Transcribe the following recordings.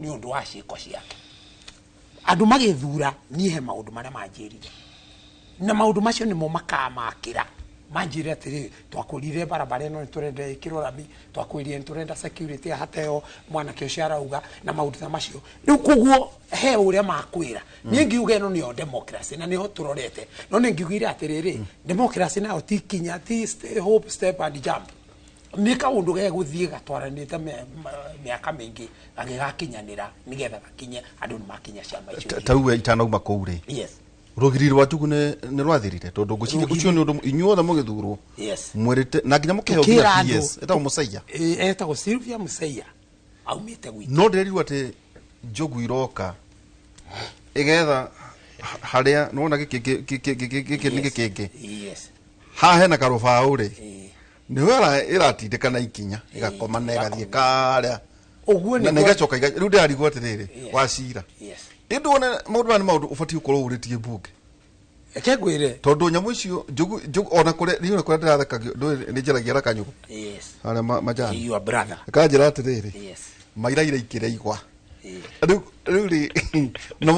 Nĩ ũndũ wa ciĩko ciake andũ magĩthura, niĩ he maũndũ marĩa manjĩrire, na maũndũ macio nĩmo makamakĩra. Manjĩre atĩrĩ, twakwĩrire barabara ĩno nĩ tũrenda ĩkĩrwo rami, twakwĩrire nĩ tũrenda security hateo, mwanake ũcio arauga na maũndũ ta macio. Rĩu koguo he ũrĩa makwĩra, niĩ ngiuga ĩno nĩyo democracy na nĩho tũrorete. No nĩ ngiugire atĩrĩrĩ, democracy nayo ti kinya ti hope, step and jump, nĩ kaũndũ gegũthiĩ gatwaranĩte mĩaka mĩingĩ gagĩgakinyanĩra nĩgetha gakinye andũ nĩ makinya ciama icio. Ta rĩu we itanauma kũu rĩ, rũgiri rwa njugu nĩ rwathirire, tondũ ngwĩciria Rũgiri. Ũcio nĩ ũndũ inyuothe mũgĩthurwo mwĩrĩte na nginya mũkĩheo Tũkĩra nginya andũ. PS ĩtagwo Mũcaia. Etagwo Sylvia Museia, aumĩte gwitũ. No ndĩrerirwo atĩ njogu iroka ĩgetha harĩa nĩwona gĩkĩ gĩkĩ nĩ gĩkĩngĩ haha hena karũbaũ rĩ, nĩho ĩratindĩka na ikinya ĩgakoma na ĩgathiĩ karĩa Ũguo na nĩguo. ĩgacoka rĩu ndĩrarigwo atĩrĩrĩ, wacira ĩndĩ wone maũndũ maya nĩ maũndũ ũbatiĩ gũkorwo ũrĩtie mbunge. Reke ngwĩre. Tondũ nyamũ icio njugu ona kũrĩa niĩ, ona kũrĩa ndĩrathekagio ndũĩ nĩ njaragia na kanyũgũ harĩa majani Your brother. Kanjĩra atĩrĩrĩ, maira iraikĩra igwa rĩu rĩ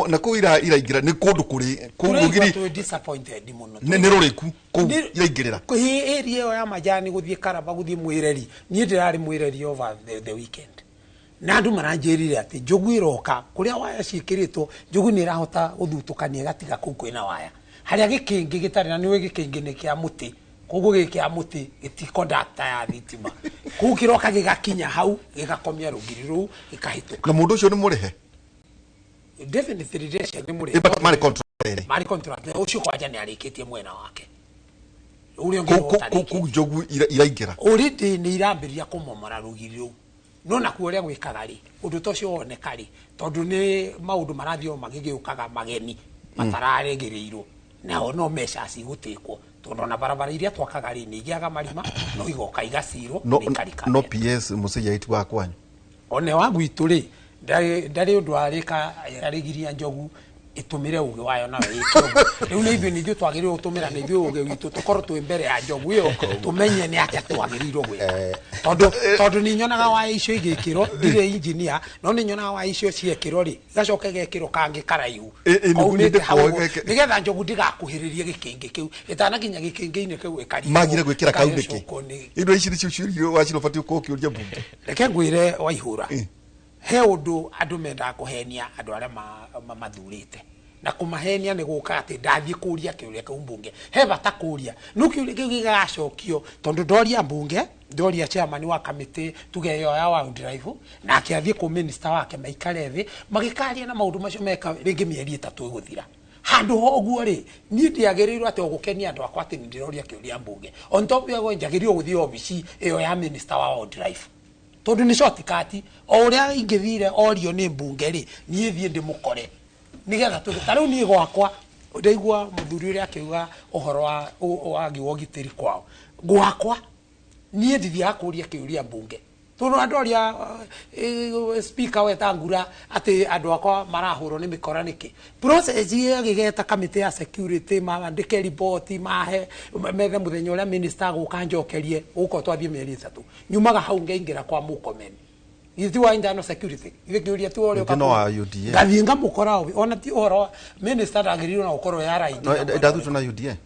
na kũu iraingĩra nĩ kũndũ kũrĩ kũu Tũraigua rũgiri. twĩ disappointed mũno. Nĩ rũrĩku kũu iraingĩrĩra? Kũhi area ĩyo ya majani gũthiĩ Karaba, gũthiĩ Mwĩreri. Niĩ ndĩrarĩ Mwĩreri over the weekend na andũ maranjĩrire atĩ njogu ĩroka kũrĩa waya ciĩkĩrĩtwo, njogu nĩ ĩrahota gũthutũkania ĩgatiga kũu kwĩna waya harĩa gĩkĩngĩ gĩtarĩ, na nĩũĩ gĩkĩngĩ nĩ kĩa mũtĩ, koguo gĩkĩ kĩa mũtĩ gĩti conductor ya thitima, kũu kĩroka gĩgakinya hau gĩgakomia rũgiri rũu gĩkahĩtũka. Na mũndũ ũcio nĩ mũrĩhe? Definitely ndĩreciria nĩ mũrĩhe. But marĩ contract erĩ. Marĩ contract, ũcio kwanja nĩ arĩkĩtie mwena wake, ũrĩa ũngĩ Kũu- kũu- kũu kũu njogu iraingĩra. Already nĩ irambĩrĩria kũmomora rũgiri rũu, no nakuo ũrĩa gwĩkaga rĩ, ũndũ ta ũcio woneka rĩ, tondũ nĩ maũndũ marathiĩ o magĩgĩũkaga mageni matararĩgĩrĩirwo, nao no measures igũtĩkwo, tondũ ona barabara iria twakaga rĩ, nĩ igĩaga marima, no igoka igacirwo No. na ikarika. No PS Musaia iti wa kwanyu? One wa gwitũ rĩ, ndarĩ ũndũ arĩka arĩgiria njogu ĩtũmĩre ũgĩ wayo nayo ĩke ũguo. Rĩu nĩ ithuĩ, nĩ ithuĩ twagĩrĩirwo gũtũmĩra, nĩ ithuĩ ũgĩ witũ tũkorwo twĩ mbere ya njogu ĩyo, tũmenye nĩ atĩa twagĩrĩirwo gwĩka, tondũ nĩ nyonaga waya icio igĩkĩrwo, ndirĩ engineer, no nĩ nyonaga waya icio ciekĩrwo rĩ, igacoka igekĩrwo kangĩ karaihu kaumĩte hau ũguo, nĩgetha njogu ndĩgakuhĩrĩrie gĩkĩngĩ kĩu, ĩtanakinya gĩkĩngĩ-inĩ kĩu ĩkarigwo. Magire gwĩkĩra kau nĩkĩ? Ĩkagĩcokwo nĩ Indo ici nĩcio ciũria wacira ũbatiĩ gũkorwo ũkĩũria mbunge. Reke ngwĩre, Waihũra, he ũndũ andũ mendaga kũhenia andũ arĩa mathurĩte, na kũmahenia nĩ gũka atĩ ndathiĩ kũria kĩũria kĩu mbunge, he bata kũria, no kĩũria kĩu gĩgacokio, tondũ ndoria mbunge, ndoria chairman wa kamĩtĩ tuge ĩyo ya wildlife, nake athiĩ kũ minister wake maikare thĩ magĩkaria na maũndũ macio meka rĩngĩ mĩeri 3 ĩgũthira. Handũ ho ũguo rĩ, niĩ ndĩagĩrĩirwo atĩ o gũkenia andũ akwa atĩ nĩ ndĩroria kĩũria mbunge. On top ya ũguo, njagĩrĩirwo gũthiĩ obici ĩyo ya minister wa wildlife, tondũ nĩ shortcut. O ũrĩa ingĩthire orio nĩ mbunge rĩ, niĩ thiĩ ndĩmũkore nĩgetha tũthi. Ta rĩu niĩ gwakwa ndaigua mũthuri ũrĩa akĩuga ũhoro wa wagi wa ũgitĩri kwao, gwakwa niĩ ndithiaga kũria kĩũria mbunge, tondũ andũ aria speaker Wetangula atĩ andũ akwa marahũrwo nĩ mĩkora nĩkĩ, process agĩgeta kamĩtĩ ya security mandĩke riboti, mahe methe mũthenya ũrĩa minister agũka njokerie gũka. Twathiĩ mĩeri 3 nyumaga hau ngaingĩra kwa Murkomen, githĩ ti wa internal security, githĩ kĩũria ti ũrĩa? Ningĩ no wa UDA. Ngathiĩ ngamũkora ona ti ũhoro minister ndagĩrĩirwo na gũkorwo yaraindi. No, ndathurĩtwo na UDA.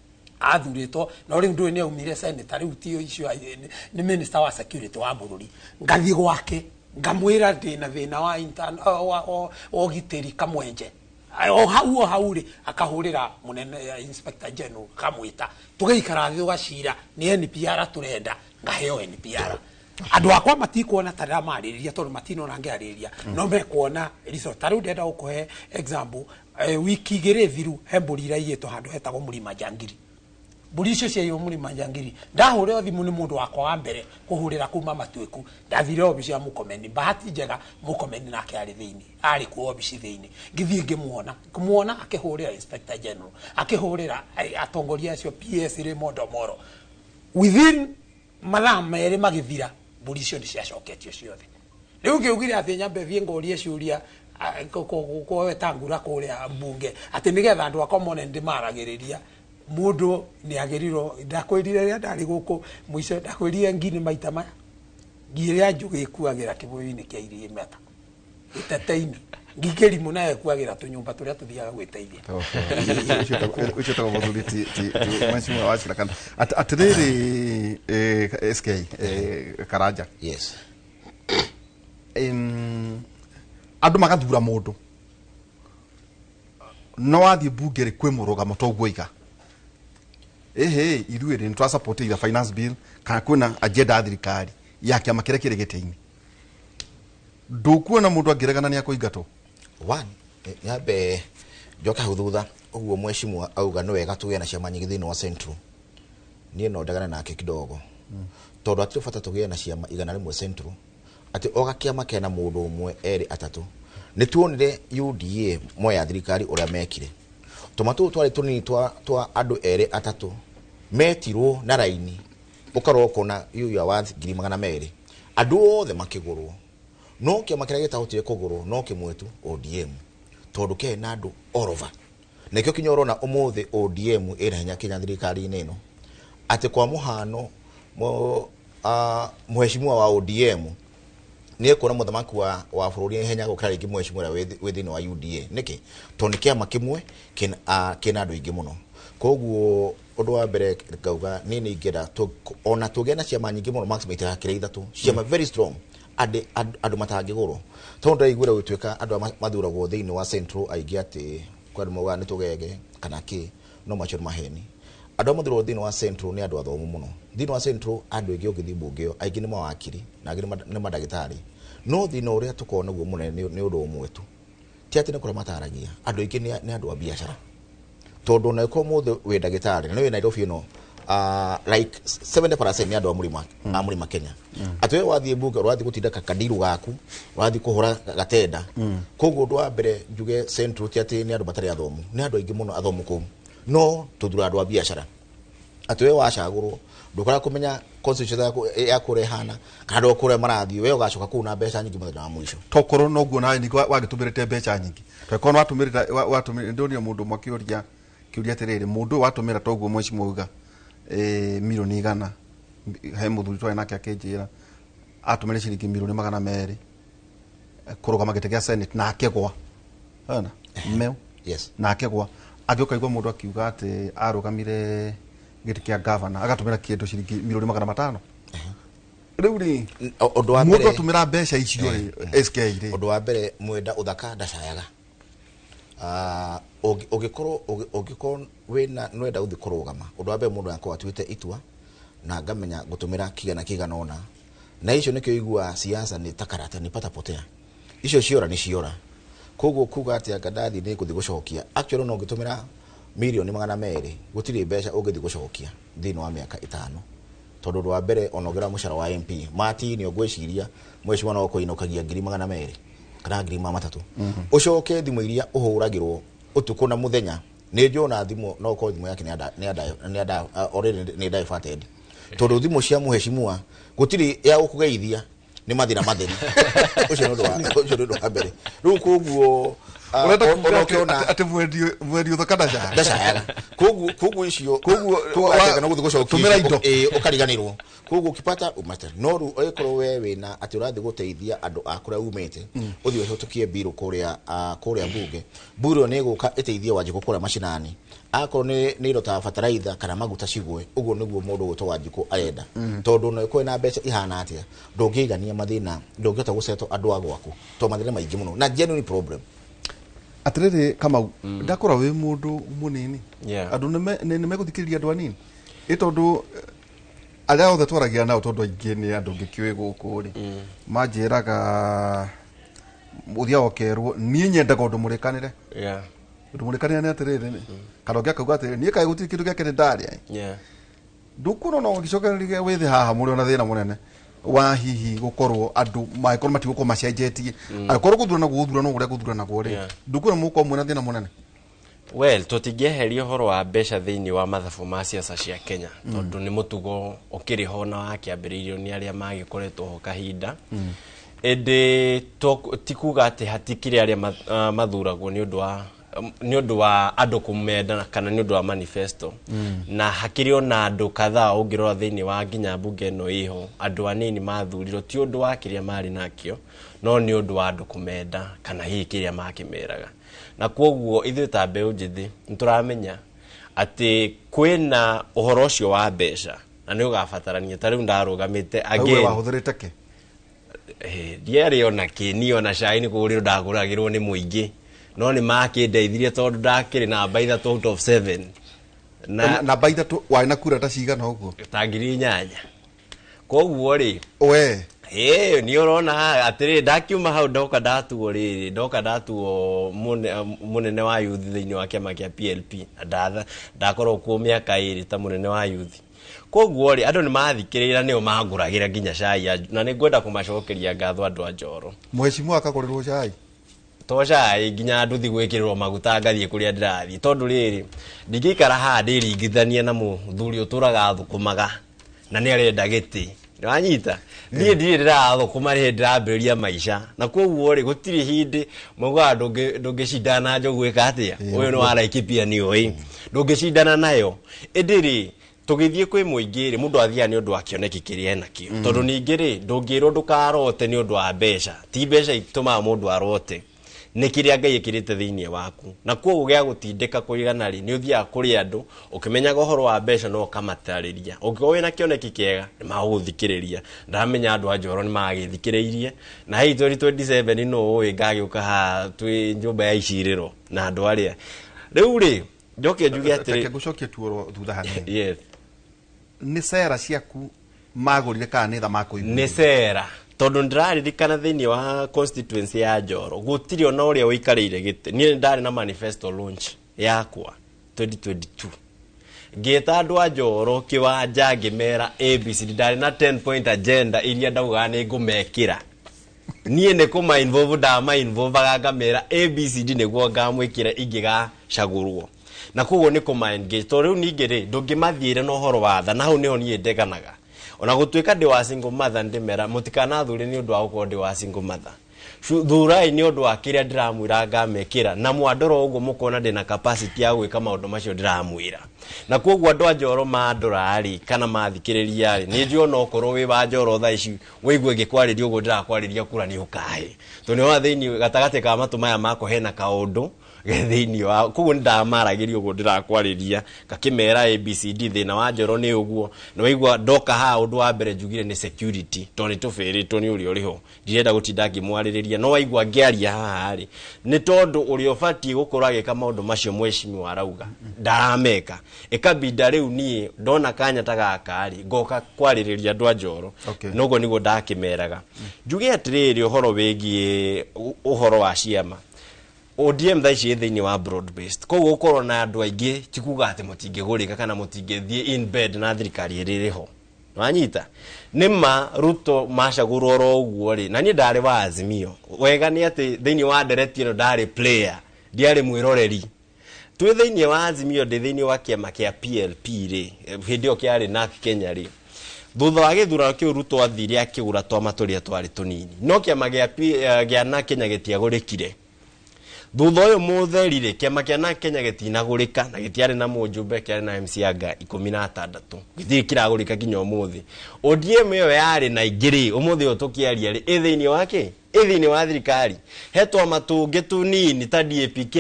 Athurĩtwo, no rĩu ndũĩ nĩ aumire senator, rĩu ti icio, nĩ minister wa security wa bũrũri. Ngathiĩ gwake ngamwĩra ndĩna thĩna wa wa ũgitĩri Kamwenje. O hau o hau rĩ, akahũrĩra mũnene inspector general, akamwĩta, tũgaikara thĩ tũgacira nĩ NPR tũrenda, ngaheo NPR. Andũ akwa matikuona ta ndĩramarĩrĩria, tondũ matinona ngĩarĩrĩria, no mekuona result. Ta rĩu ndĩrenda gũkũhe example, wiki 2 thiru he mbũri iraiyĩtwo handũ hetagwo Mũrima Njangiri. Mbũri icio ciaiywo Mũrima Njangiri, ndahũrĩrwo thimũ nĩ mũndũ wakwa wa mbere kũhũrĩra kuma Matuĩku. Ndathire obici ya Mũkomeni, bahati njega Mũkomeni nake arĩ thĩinĩ, arĩ kuo obici thĩinĩ. Ngĩthiĩ ngĩmuona, kũmuona akĩhũrĩra inspector general, akĩhũrĩra atongoria acio, PS Raymond Omolo. Within mathaa 2 magĩthira, mbũri icio nĩ ciacoketio ciothe. Rĩu ngĩugire atĩ nyambe thiĩ ngorie ciũria kwa Wetangula kũrĩa mbunge, atĩ nĩgetha andũ akwa mone nĩ ndĩmaragĩrĩria. Mũndũ nĩ agĩrĩirwo, ndakwĩrire rĩrĩa ndarĩ gũkũ mũico, ndakwĩrire ngi nĩ maita maya, ngi ĩrĩa njũgĩ ĩkuagĩra kĩbũyũ-inĩ kĩa iria imata. Gĩtete-inĩ ngikĩrimũ nayo ĩkuagĩra tũnyũmba tũrĩa tũthiaga gwĩteithia. Ucio tagwo muthuri ti mheshimiwa Wachira kana atiriri SK Karanja. Yes. Andu magathura mundu no wathie bunge ri kwi murugamo toguo iga ehe ithuĩ rĩ nĩ support either finance bill kana kwĩna agenda ya thirikari ya kĩama kĩrĩa kĩrĩ gĩtĩ-inĩ. Ndũkuona mũndũ angĩregana nĩ akũingatwo. One, nyambe njoke hau thutha ũguo mheshimiwa auga nĩ wega tũgĩe na ciama nyingĩ thĩinĩ wa Central. Niĩ no ndegane nake kidogo tondũ hatirĩ bata tũgĩe na ciama 100 Central atĩ o gakĩama kena mũndũ ũmwe erĩ atatũ. Nĩ tuonire UDA moya thirikari ũrĩa mekire. Tũma tũu twarĩ tũnini twa andũ erĩ atatũ metirwo na raini ũkarwo ũkona you are worth 200,000 andũ othe makĩgũrwo. No kĩama kĩrĩa gĩtahotire kũgũrwo no kĩmwe tu ODM tondũ kĩarĩ na andũ all over. Nĩkĩo kinya ũrona ũmũthĩ ODM ĩna hinya kinya thirikari-inĩ ĩno atĩ kwa mũhano mheshimiwa wa ODM nĩ ekuona mũthamaki wa bũrũri ihenya gũkĩra rĩngĩ mheshimiwa ũrĩa wĩ thĩinĩ wa UDA. Nĩkĩ? Tondũ nĩ kĩama kĩmwe kĩna andũ aingĩ mũno. Koguo ũndũ wa mbere ngauga niĩ nĩ ingĩenda ona tũgĩe na ciama nyingĩ mũno maximum itigakĩre 3 ciama very strong andũ matangĩgũrwo. Tondũ ndĩraiguĩra gũtuĩka andũ arĩa mathuragwo thĩinĩ wa Central aingĩ atĩ kwĩ andũ maugaga nĩ tũgege kana kĩ, no macio nĩ maheni. Andũ arĩa mathuragwo thĩinĩ wa Central nĩ andũ athomu mũno. Thĩinĩ wa Central andũ aingĩ ũngĩthiĩ mbunge ĩyo aingĩ nĩ mawakiri na angĩ nĩ mandagĩtarĩ. No thĩna ũrĩa tũkoragwo naguo mũnene nĩ ũndũ ũmwe tu. Ti atĩ nĩ kũrĩa mataragia, andũ aingĩ nĩ andũ a biacara. Tondũ ona ũkorwo mũthĩ wĩ ndagĩtarĩ na nĩ wĩ Nairobi ĩno, like 70% nĩ andũ a mũrĩma Kenya. Atĩ we wathiĩ mbunge ũrathiĩ gũtinda kakandiru gaku, ũrathiĩ kũhũra gatenda. Koguo ũndũ wa mbere njuge Central ti atĩ nĩ andũ matarĩ athomu, nĩ andũ aingĩ mũno athomu kũu. No tũthura andũ a biacara. Atĩ we wacagũrwo ndũkara kũmenya constitution yaku ũrĩa ĩhana kana andũ kũrĩa marathiĩ, we ũgacoka kũu na mbeca nyingĩ mũthenya wa mũico. Tokorwo noguo nawe ningĩ wagĩtũmĩrĩte mbeca nyingĩ. Tokorwo watũmĩrĩte watũmĩrĩte ndonire mũndũ ũmwe akĩũria kĩũria atĩrĩrĩ, mũndũ ũyũ watũmĩra toguo mheshimiwa auga milioni 100, he mũthuri twarĩ nake akĩnjĩra atũmĩre ciringi milioni 200 kũrũgama gĩtĩ gĩa Senate na akĩgwa. Ona meu. Yes. Na akĩgwa. Angĩũka igua mũndũ akiuga atĩ arũgamire gĩtĩ kĩa governor agatũmĩra kĩndũ ciringi milioni 500. Rĩu rĩ, Ũndũ wa mũndũ mbere atũmĩra mbeca icio rĩ, SK rĩ. Ũndũ wa mbere mwenda ũthaka ndacayaga. Ũngĩkorwo wĩna nwenda gũthiĩ kũrũgama, ũndũ wa mbere mũndũ akorwo atuĩte itua na ngamenya gũtũmĩra kĩgana kĩigana ũna. Na icio nĩkĩo iguaga siasa nĩ ta karata, nĩ pata potea. Icio ciora nĩ ciora. Koguo kuga atĩ anga ndathiĩ nĩ ngũthiĩ gũcokia. Actually no ũngĩtũmĩra milioni 200 gũtirĩ mbeca ũngĩthiĩ gũcokia thĩinĩ wa mĩaka 5. Tondũ ũndũ wa mbere ona ũngĩrora mũcara wa MP matinio ngwĩciria mheshimiwa no kũinũkagia 200,000 kana 300,000. Ũcoke thimũ iria ũhũragĩrwo ũtukũ na mũthenya nĩ njũĩ thimũ no ũkorwo thimũ yake already nĩ diverted. Tondũ thimũ cia mheshimiwa gũtirĩ ya gũkũgeithia nĩ mathĩna matheri. Ũcio nĩ ũndũ wa mbere. Rĩu koguo Ũrenda kuga ona ũkĩona atĩ mwendi ũthaka ndacayaga. Ndacayaga. Koguo icio, Koguo koguo atĩ kana gũthiĩ gũcokia tũmĩra indo. Ũkariganĩrwo. Koguo ũkipata ũmate. No rĩu ũgĩkorwo we wĩna atĩ ũrathiĩ gũteithia andũ a kũrĩa umĩte, ũthiĩ ũhĩtũkie bill kũrĩa mbunge. Mbunge ĩyo nĩ ĩgũka ĩteithie Wanjikũ kũrĩa macinani. Akorwo nĩ indo ta bataraitha kana maguta cigwe, ũguo nĩguo mũndũ ũgwĩtwo Wanjikũ arenda. Tondũ ona ũkorwo na mbeca ihana atĩa, ndũngĩigania mathĩna, ndũngĩhota gũsettle andũ a gwaku, tondũ mathĩna maingĩ mũno na genuine problem. Atĩrĩrĩ Kamau, ndakora wĩ mũndũ mũnini. Andũ nĩ megũthikĩrĩria andũ anini. Ĩ tondũ arĩa othe twaragia nao tondũ aingĩ nĩ andũ ngĩkĩũĩ gũkũ rĩ, manjĩraga ũthiaga ũkerwo niĩ nyendaga ũndũ mũrĩkanĩre. Ũndũ mũrĩkanĩre nĩ atĩrĩrĩ, kana ũngĩ akauga atĩrĩrĩ, niĩ kaĩ gũtirĩ kĩndũ gĩake nĩ ndarĩa. Ndũkuona no ũgĩcokereria wĩthĩ haha mũrĩ ona thĩna mũnene wa hihi gũkorwo andũ mangĩkorwo matigũkorwo macenjetie. Angĩkorwo gũthurana gũthurana ũrĩa gũthuranagwo rĩ, ndũkuona mũgũkorwo mwĩna thĩna mũnene. Well, tũtingĩeheria ũhoro wa mbeca thĩinĩ wa mathabu ma siasa cia Kenya, tondũ nĩ mũtugo ũkĩrĩ ho na wakĩambĩrĩirio nĩ arĩa magĩkoretwo ho kahinda. Ĩndĩ ti kuga atĩ hatikĩrĩ arĩa mathuragwo nĩ ũndũ wa Nĩ ũndũ wa andũ kũmenda kana nĩ ũndũ wa manifesto. Na hakĩrĩ ona andũ kadhaa ũngĩrora thĩinĩ wa nginya mbunge ĩno ĩho, andũ anini mathurirwo ti ũndũ wa kĩrĩa marĩ nakĩo, no nĩ ũndũ wa andũ kũmenda kana hihi kĩrĩa makĩmeraga. Na kwoguo ithuĩ ta mbeũ njĩthĩ nĩ tũramenya atĩ kwĩna ũhoro ũcio wa mbeca na nĩ ũgabatarania. Ta rĩu ndarũgamĩte we again. Wahũthĩrĩte kĩ? Ndiarĩ ona kĩ, niĩ ona cai nĩ kũgũrĩrwo ndagũragĩrwo nĩ mũingĩ, no nĩ makĩndeithirie tondũ ndakĩrĩ namba 3 out of 7 na Namba 3, warĩ na kura ta cigana ũguo? Ta 8,000. Koguo rĩ, We. Ĩĩ, nĩ ũrona atĩrĩrĩ, ndakiuma hau ndoka ndatuo rĩrĩ, ndoka ndatuo mũnene wa youth thĩinĩ wa kĩama kĩa PLP, na ndakorwo kuo mĩaka 2 ta mũnene wa youth. Koguo rĩ, andũ nĩ mathikĩrĩria nĩo mangũragĩra nginya cai na nĩ ngwenda kũmacokeria ngatho andũ a Njoro. Mheshimiwa akagũrĩrwo cai? To cai, nginya nduthi gwĩkĩrĩrwo maguta ngathiĩ kũrĩa ndĩrathiĩ, tondũ rĩrĩ, ndingĩikara haha ndĩringithanie na mũthuri ũtũraga athũkũmaga na nĩ arenda gĩtĩ. Nĩwanyita? Niĩ ndirĩ ndĩrathũkũma, nĩ hĩndĩ ndĩrambĩrĩria maica, na koguo rĩ, gũtirĩ hĩndĩ maugaga ndũngĩcindana na njogu ĩka atĩa. Ũyũ nĩ wa Laikipia, nĩ ũĩ ndũngĩcindana nayo. Ĩndĩ rĩ, tũgĩthiĩ kwĩ mũingĩ rĩ, mũndũ athiaga nĩ ũndũ wa kĩoneki kĩrĩa enakĩo, tondũ ningĩ rĩ, ndũngĩrwo ndũkarote nĩ ũndũ wa mbeca. Ti mbeca itũmaga mũndũ arote, nĩ kĩrĩa Ngai ĩkĩrĩte thĩinĩ waku. Na koguo gĩa gũtindĩka kũigana rĩ, nĩ ũthiaga kũrĩ andũ ũkĩmenyaga ũhoro wa mbeca no ũkamatarĩria. Ũngĩkorwo wĩna kĩoneki kĩega, nĩ magũgũthikĩrĩria. Ndamenya andũ a Njoro nĩ magĩthikĩrĩirie, na hihi 2027 nũ ũĩ ngagĩũka haha twĩ nyũmba ya icirĩro na andũ arĩa rĩu rĩ, njoke njuge atĩrĩ. Reke ngũcokie tu oro thutha hanini. Yes. Nĩ cera ciaku magũrire kana nĩ tha makũiguire? Nĩ cera, tondũ ndĩraririkana thĩinĩ wa constituency ya Njoro gũtirĩ ona ũrĩa ũikarĩire gĩtĩ. Niĩ ndarĩ na manifesto launch yakwa 2022, ngĩta andũ a Njoro kĩwanja, ngĩmera ABCD. Ndarĩ na 10 point agenda iria ndaugaga nĩ ngũmekĩra. Niĩ nĩ kũma involve ndama involvaga, ngamera ABCD nĩguo ngamwĩkĩra ingĩgacagũrwo, na koguo nĩ kũma engage. Tondũ rĩu ningĩ rĩ, ndũngĩmathiĩre na ũhoro wa tha, na hau nĩho niĩ ndeganaga. Ona gũtuĩka ndĩ wa single mother, ndĩmera mũtikanathure nĩ ũndũ wa gũkorwo ndĩ wa single mother. Thurai nĩ ũndũ wa kĩrĩa ndĩramwĩra ngamekĩra, na mwandora ũguo mũkona ndĩna capacity ya gwĩka maũndũ macio ndĩramwĩra. Na koguo andũ a Njoro mandora rĩ, kana mathikĩrĩria rĩ, nĩ njũĩ ona okorwo wĩ wa Njoro thaa ici wĩigue ngĩkwarĩria ũguo ndĩrakwarĩria, kura nĩ ũkahe, tondũ nĩ wona thĩinĩ gatagatĩ ka matũ maya makwa hena kaũndũ ge thĩinĩ wa. Koguo nĩ ndamaragĩria ũguo ndĩrakwarĩria, ngakĩmera ABCD, thĩna wa Njoro nĩ ũguo. Na waigua ndoka haha, ũndũ wa mbere njugire nĩ security, tondũ nĩ tũbĩrĩtwo nĩ ũrĩa ũrĩ ho. Ndirenda gũtinda ngĩmwarĩrĩria, no waigua ngĩaria haha rĩ, nĩ tondũ ũrĩa ũbatiĩ gũkorwo agĩka maũndũ macio mheshimiwa arauga ndarameka. Ĩkabinda rĩu niĩ ndona kanya ta gaka rĩ, ngoka kwarĩrĩria andũ a Njoro. Noguo nĩguo ndakĩmeraga. Njuge atĩrĩrĩ, ũhoro wĩgiĩ ũhoro wa ciama, ODM thaa ici ĩ thĩinĩ wa broad based, koguo gũkorwo na andũ aingĩ ti kuga atĩ mũtingĩgũrĩka kana mũtingĩthiĩ in bed na thirikari ĩrĩa ĩrĩ ho. Wanyita? Nĩ ma Ruto macagũrwo oro ũguo rĩ, na niĩ ndarĩ wa Azimio. Wega nĩ atĩ thĩinĩ wa ndereti ĩno ndarĩ player, ndiarĩ mwĩroreri. Twĩ thĩinĩ wa Azimio, ndĩ thĩinĩ wa kĩama kĩa PLP rĩ, hĩndĩ ĩyo kĩarĩ NARC Kenya rĩ, thutha wa gĩthurano kĩu Ruto athire akĩgũra twama tũrĩa twarĩ tũnini, no kĩama gĩa NARC Kenya gĩtiagũrĩkire. Thutha ũyũ mũtheri rĩ, kĩama kĩa NARC Kenya gĩtinagũrĩka, na gĩtiarĩ na mũjumbe, kĩarĩ na MC anga 16, gĩtirĩ kĩragũrĩka nginya ũmũthĩ. ODM ĩyo yarĩ na ingĩ rĩ, ũmũthĩ ũyũ tũkĩaria rĩ, ĩ thĩinĩ wa kĩ? Ĩ thĩinĩ wa thirikari. He twama tũngĩ tũnini ta DAPK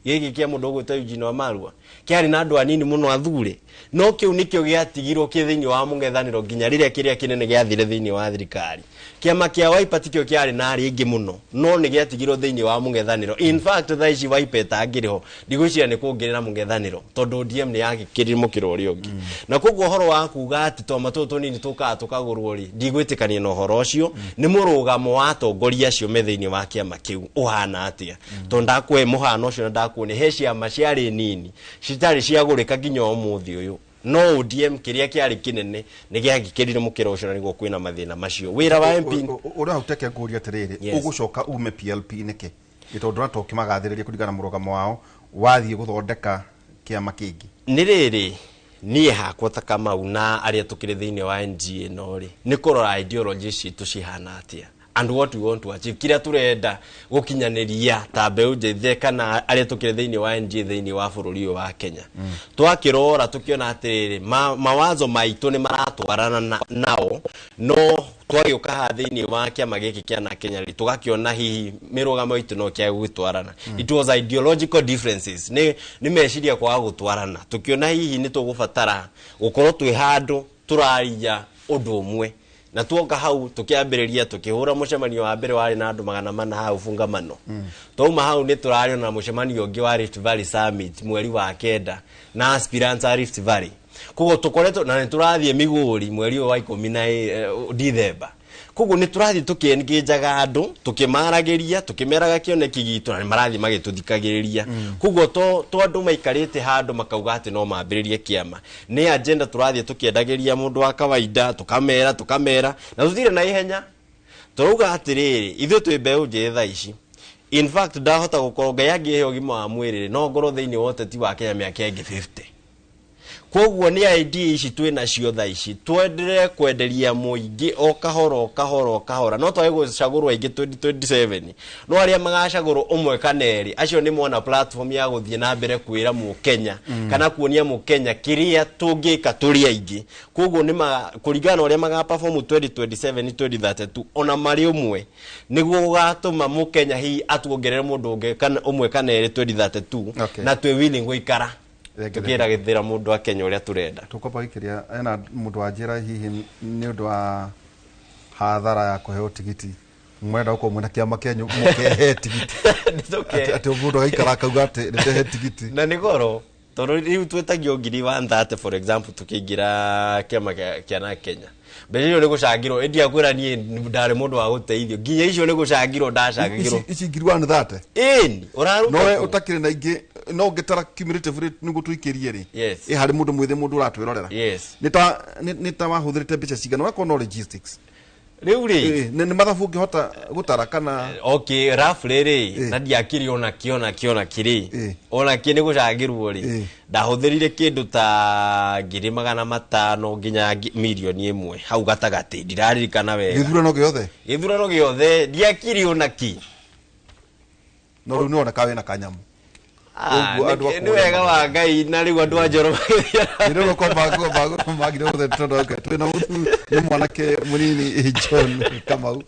gĩkĩ kĩa mũndũ ũgwĩtwo Eugene Wamalwa, kĩarĩ na andũ anini mũno athure, no kĩu nĩkĩo gĩatigirwo kĩ thĩinĩ wa mũng'ethanĩro nginya rĩrĩa kĩrĩa kĩnene gĩathire thĩinĩ wa thirikari. Kĩama kĩa Wiper tikĩo kĩarĩ na arĩa aingĩ mũno, no nĩ gĩatigirwo thĩinĩ wa mũng'ethanĩro. In fact, thaa ici Wiper ĩtangĩrĩ ho, ndigwĩciria nĩ kũngĩrĩ na mũng'ethanĩro, tondũ ODM nĩ yagĩkĩrire mũkĩra ũrĩa ũngĩ. Na koguo ũhoro wa kuga atĩ twama tũtũ tũnini tũkaga tũkagũrwo rĩ, ndigwĩtĩkania na ũhoro ũcio. Nĩ mũrũgamo wa atongoria acio me thĩinĩ wa kĩama kĩu ũhana atĩa, tondũ ndakũhe mũhano ũcio na ndakuonia he ciama ciarĩ nini citarĩ ciagũrĩka nginya ũmũthĩ ũyũ, no ODM kĩrĩa kĩarĩ kĩnene nĩ gĩagĩkĩrire mũkĩra ũcio, na nĩguo kwĩna mathĩna macio. Wĩra wa MP Ũrĩa hau teke ngũria atĩrĩrĩ. Yes. Ũgũcoka ume PLP nĩkĩ? Nĩ tondũ ndũrona ta ũkĩmagathĩrĩria kũringana na mũrũgamo wao, wathiĩ gũthondeka kĩama kĩngĩ. Nĩ rĩrĩ, niĩ hakwa ta Kamau na arĩa tũkĩrĩ thĩinĩ wa NGA ĩno rĩ, nĩ kũrora ideology citũ cihana atĩa. And what we want to achieve, kĩrĩa tũrenda gũkinyanĩria ta mbeũ njĩthĩ kana arĩa tũkĩrĩ thĩinĩ wa NG thĩinĩ wa bũrũri ũyũ wa Kenya. Twakĩrora tũkĩona atĩrĩrĩ, mawazo maitũ nĩ maratwarana nao, no twagĩũka haha thĩinĩ wa kĩama gĩkĩ kĩa na Kenya rĩ, tũgakĩona hihi mĩrũgamo itũ no kĩage gũtwarana. It was ideological differences, nĩ meciria kwaga gũtwarana. Tũkĩona hihi nĩ tũgũbatara gũkorwo twĩ handũ tũraria ũndũ ũmwe, na tuoka hau tukiambĩrĩria tukĩhũra mũcemanio wa mbere warĩ na andũ 400 hau bungamano. Twauma hau nĩ tũrarĩ na mũcemanio ũngĩ wa Rift Valley Summit mweri wa 9 na aspirants a Rift Valley. Koguo tũkoretwo na nĩ tũrathiĩ Migori mweri ũyũ wa 10 Dithemba. Koguo nĩ tũrathiĩ tũkĩengajaga andũ, tũkĩmaragĩria, tũkĩmeraga kĩoneki gitũ, na nĩ marathiĩ magĩtũthikagĩrĩria. Koguo to andũ maikarĩte handũ makauga atĩ no mambĩrĩrie kĩama, nĩ agenda tũrathiĩ tũkĩendagĩria mũndũ wa kawaida, tũkamera na tũtirĩ na ihenya. Tũrauga atĩrĩrĩ, ithuĩ twĩ mbeũ njĩthĩ thaa ici. In fact, ndahota gũkorwo Ngai angĩhe ũgima wa mwĩrĩ, no ngorwo thĩinĩ wa ũteti wa Kenya mĩaka ĩngĩ 50. Koguo nĩ idea ici twĩ nacio thaa ici, twenderee kwenderia mũingĩ o kahora o kahora o kahora. No twage gũcagũrwo aingĩ 2027, no arĩa magacagũrwo ũmwe kana erĩ, acio nĩ mona platform ya gũthiĩ na mbere kwĩra mũkenya kana kuonia mũkenya kĩrĩa tũngĩka tũrĩ aingĩ. Koguo nĩ kũringana na ũrĩa magaperform 2027 2032, ona marĩ ũmwe, nĩguo gũgatũma mũkenya hihi atuongerere mũndũ ũngĩ kana ũmwe kana erĩ 2032. Na twĩ willing gũikara tukiragithira mundu a Kenya uria turenda. Tukwamba gwikiria ena mundu wa njira hihi ni undu wa hathara ya kuheo tigiti, mwenda gukorwo mwina kiama kianyu mukehe tigiti, ati mundu agaikara akauga ati ndehe tigiti? Na nĩ goro, tondũ rĩu twĩtagio ngiri 130, for example, tukĩingĩra kĩama kĩa na Kenya. Mbeca icio nĩ gũcangĩrwo, ĩndi akwĩra niĩ ndarĩ mũndũ wa gũteithio, nginya icio nĩ gũcangĩrwo ndacangĩrwo. Ici ngiri 130? Ĩni, ũraruta nowe kũ? Ũtakĩrĩ na ingĩ no ũngĩtara cumulative rate nĩguo tũikĩrie rĩ? Yes. Ĩ harĩ mũndũ mwĩthĩ, mũndũ ũratwĩrorera, Yes. nĩ ta wahũthĩrĩte mbeca cigana ũgakorwo no logistics? Rĩu rĩ, Nĩ mathabu ũngĩhota gũtara kana? Okay, roughly rĩ, na ndiakĩrĩ ona kĩ ona kĩ rĩ, ona kĩ nĩ gũcangĩrwo rĩ, ndahũthĩrire kĩndũ ta 500,000 nginya 1 million hau gatagatĩ, ndiraririkana wega. Gĩthurano gĩothe? Gĩthurano gĩothe ndiakĩrĩ ona kĩ. No rĩu nĩwoneka wĩna kanyamũ. Ah, Ũguo andũ nĩ wega wa Ngai, na rĩu andũ a Njoro Nĩ rĩu magire gũthe tondũ okay, twĩna mũthuri nĩ mwanake mũnini John Kamau,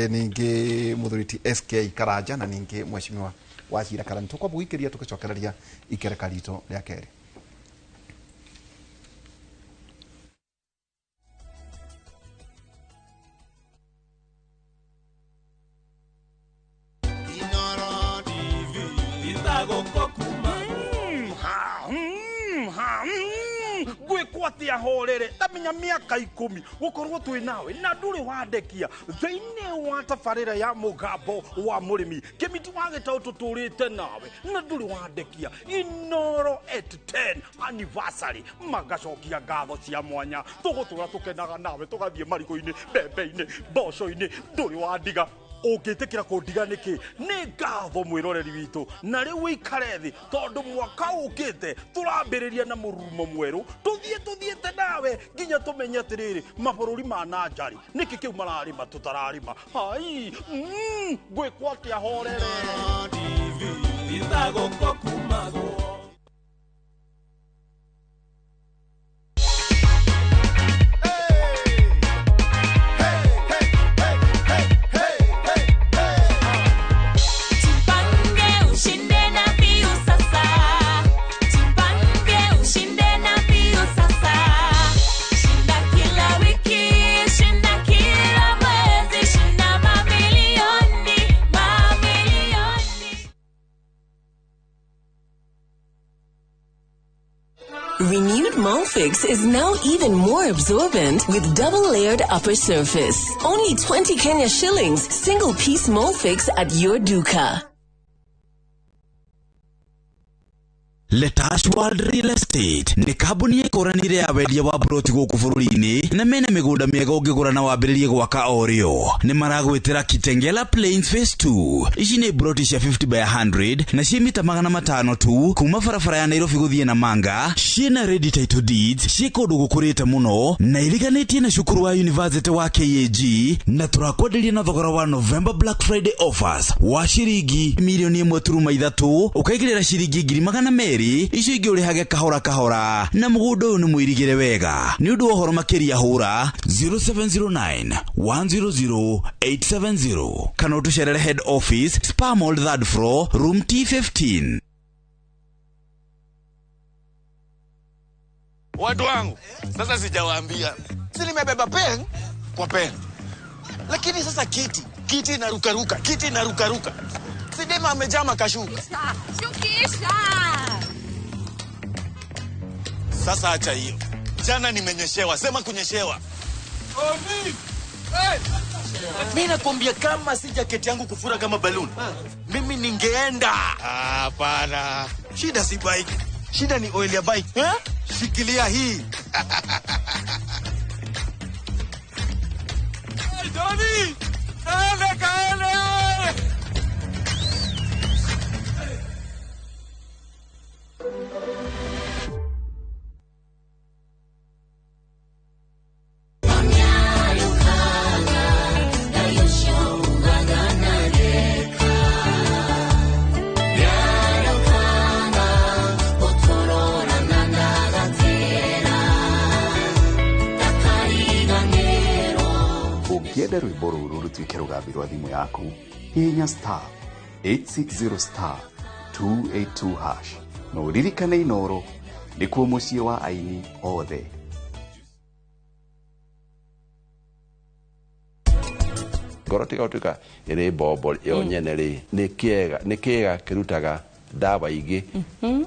ningĩ mũthuri ti SK Karanja, na ningĩ mheshimiwa Wachira Karani. Tũkwamba gũikĩria tũgĩcokereria ikereka ritũ rĩa kerĩ. Gwĩkwo atĩa horere tamenya mĩaka 10 gũkorwo twĩ nawe na ndũrĩ wandekia thĩinĩ wa tabarĩra ya mũgambo wa mũrĩmi kĩmiti wa gĩtaũ, tũtũrĩte nawe na ndũrĩ wandekia. Inoro at 10 anniversary magacokia ngatho cia mwanya, tũgũtũra tũkenaga nawe, tũgathiĩ marigũ-inĩ, mbembe-inĩ, mboco-inĩ, ndũrĩ wandiga. Ũngĩtĩkĩra kũndiga nĩkĩ? Nĩ ngatho mwĩroreri witũ, na rĩu wĩikare thĩ tondũ mwaka ũkĩte tũrambĩrĩria na mũrurumo mwerũ, tũthiĩ tũthiĩte nawe nginya tũmenye atĩrĩrĩ, mabũrũri ma na njarĩ nĩkĩ kĩu mararĩma tũtararĩma. Hai, ngwĩkwo atĩa horere. Itagũkũ kumagwo. Jipange ushinde na Viusasa. Jipange ushinde na Viusasa. Shinda kila wiki, shinda kila mwezi, shinda mamilioni, mamilioni. Renewed Molfix is now even more absorbent with double-layered upper surface. Only 20 Kenya shillings, single piece Molfix at your duka. Letash World Real Estate nĩ kambuni ĩkũranĩire ya wendia wa broti gũkũ bũrũri-inĩ na mena mĩgũnda mĩega ũngĩgũra na wambĩrĩrie gwaka o rĩo. Nĩ maragwĩtĩra Kitengela Plains Phase 2. Ici nĩ broti cia 50 by 100 na ciĩ mita 500 tu kuma barabara ya Nairobi gũthiĩ Namanga, ciĩna ready title deeds, ciĩ kũndũ gũkũrĩte mũno na iriganĩtie na cukuru wa University wa KAG, na tũrakwenderia na thogora wa November Black Friday offers wa ciringi milioni 1.3 ũkaigĩrĩra ciringi 200,000 icio ingĩ ũrĩhage kahora kahora, na mũgũnda ũyũ nĩ mũirigĩre wega. Nĩ ũndũ wa ũhoro makĩria hũra 0709 100 870 kana ũtũcerere head office Spa Mall 3rd floor room T15. Watu wangu, sasa sijawaambia. Si nimebeba pen kwa pen. Lakini sasa kiti inarukaruka, kiti inarukaruka. Sidema amejaa makashuka. Shukisha. Sasa acha hiyo. Jana nimenyeshewa, sema kunyeshewa. Oni. Hey. Mimi nakwambia kama si jacket yangu kufura kama balloon, mimi ningeenda. Hapana. Shida si bike. Shida ni oil ya bike. Eh? Shikilia hii. Hey, Johnny! Kaele, kaele! Ũngĩenda rwĩmbo rũrũ rũtuĩke rũgambi rwa thimũ yaku, hihinya star 860 star 282 hash na ũririkane Inooro nĩkuo mũciĩ wa aini othe. Ngoro tiga gũtuĩka ĩrĩ mbombo yo nyene rĩ, nĩ kĩega kĩrutaga ndawa ingĩ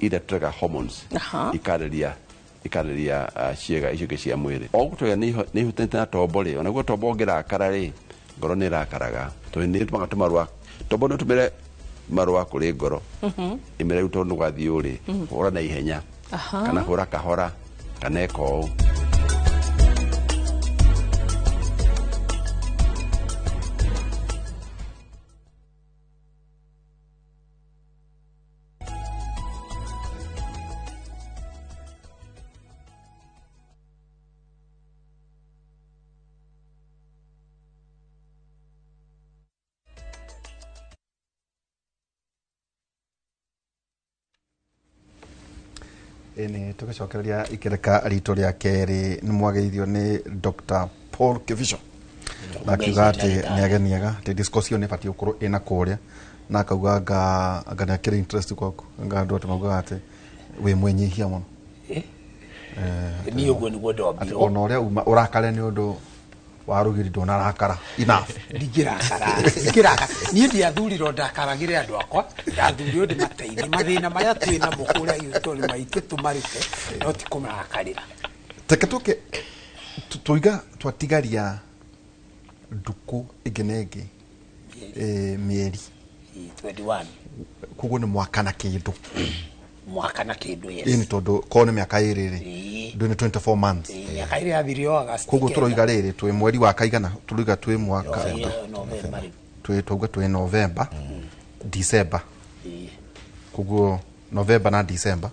iria tũtaga hormones ikarĩria ciĩga icio ingĩ cia mwĩrĩ. O gũtuĩka nĩ ihutanĩte na tombo rĩ, onaguo tombo ũngĩrakara rĩ, ngoro nĩ ĩrakaraga tondũ nĩ ĩtũmaga tũmarũa, tombo nĩ ũtũmĩre marũa kũrĩ ngoro ĩmĩre rĩu tondũ nĩgwathiĩ ũũ rĩ, hũra na ihenya kana hũra kahora kana ĩka ũũ. Nĩ tũgĩcokereria ikereka rito rĩa kerĩ nĩ mwageithio nĩ Dr. Paul Kibicho na akiuga atĩ nĩ ageniaga atĩ discourse ĩyo nĩ ĩbatiĩ gũkorwo ĩna kũrĩa, na akauga anga nĩ akĩrĩ interest gwaku, anga andũ atĩ maugaga atĩ wĩ mwĩnyihia mũno. Niĩ ũguo nĩguo ndombirwo. Ona ũrĩa uma ũrakare nĩ ũndũ wa rũgiri ndũnarakara enough. Ndingĩrakara. Niĩ ndiathurirwo ndakaragĩre andũ akwa, ndathurirwo ndĩmateithie mathĩna marĩa twĩ namo kũrĩa Houston maitũ tũmarute, no ti kũmarakarĩra. Reke tũke tuiga twatigaria ndukũ ĩngĩ na ĩngĩ mĩeri 21, koguo nĩ mwaka na kĩndũ. Mwaka na kĩndũ, yes. Ĩni tondũ korwo nĩ mĩaka ĩrĩ rĩ, ndũ nĩ 24 months. Mĩaka ĩrĩ yathirire August. Koguo tũroiga rĩrĩ twĩ mweri wa kaigana, tũroiga twĩ mwaka twĩ twauga twĩ November, December. Koguo November na December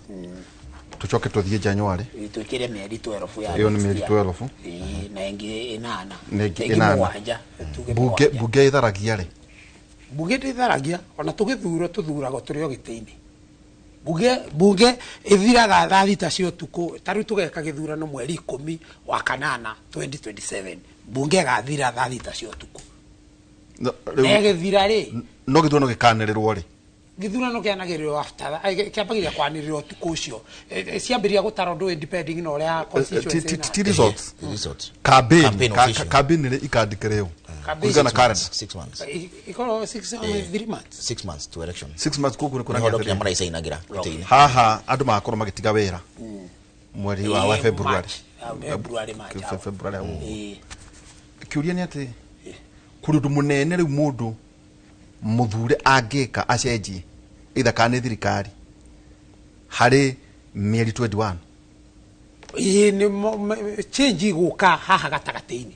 tũcoke tũthiĩ January, twĩkĩre mĩeri 12 ya ĩyo nĩ mĩeri 12 na ĩngĩ 8 na ĩngĩ 8. Bunge ĩtharagia rĩ? Bunge ndĩtharagia, ona tũgĩthurwo tũthuragwo tũrĩ o gĩtĩ-inĩ. Bunge ĩthiraga thaa thita cia ũtukũ, ta rĩu tũgeka gĩthurano mweri 10 wa kanana 2027, bunge ĩgathira thaa thita cia ũtukũ. Ĩgĩthira rĩ, no gĩthurano gĩkanĩrĩrwo rĩ? Gĩthurano kĩanagĩrĩrwo after, kĩambagĩrĩria kwanĩrĩrwo ũtukũ ũcio, ciambĩrĩria gũtara ũndũ depending na ũrĩa constituency ti results. Campaign rĩ ikandĩkĩre ũ kũringana calendar? 6 months. Ikorwo 6 3 months. 6 months to election. 6 months koguo nĩ Nĩho kũragĩa nginya maraicainagĩra gĩtĩ-inĩ. Haha andũ magakorwo magĩtiga wĩra mweri wa February. February March. February. Kĩũria nĩ atĩ kũrĩ ũndũ mũnene rĩu mũndũ mũthure angĩka acenjie either kana nĩ thirikari Harĩ mĩeri 21. Ĩĩ, nĩ change igũka haha gatagatĩ-inĩ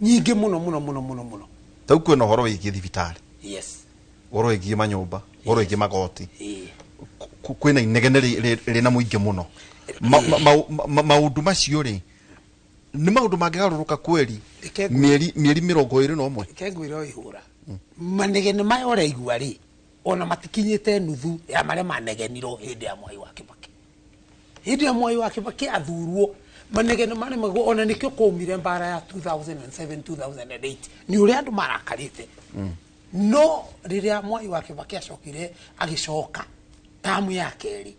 nyingĩ mũno mũno mũno mũno mũno. Tau kwĩna ũhoro wĩgiĩ thibitarĩ. Yes. Ũhoro wĩgiĩ manyũmba, ũhoro wĩgiĩ magoti. Ĩĩ. Kwĩna inegene rĩna mũingĩ mũno. Maũndũ macio rĩ, nĩ maũndũ mangĩgarũrũka kweri mĩeri 21. Reke ngwĩre o ihũra. Manegene maya ũraigua rĩ, ona matikinyĩte nuthu ya marĩa manegenirwo hĩndĩ ya Mwai wa Kibaki. Hĩndĩ ya Mwai wa Kibaki athurwo, manegene marĩa maguo, ona nĩkĩo kwaumire mbara ya 2007 2008, nĩ ũrĩa andũ marakarĩte. No rĩrĩa Mwai wa Kibaki acokire agĩcoka tamu ya kerĩ,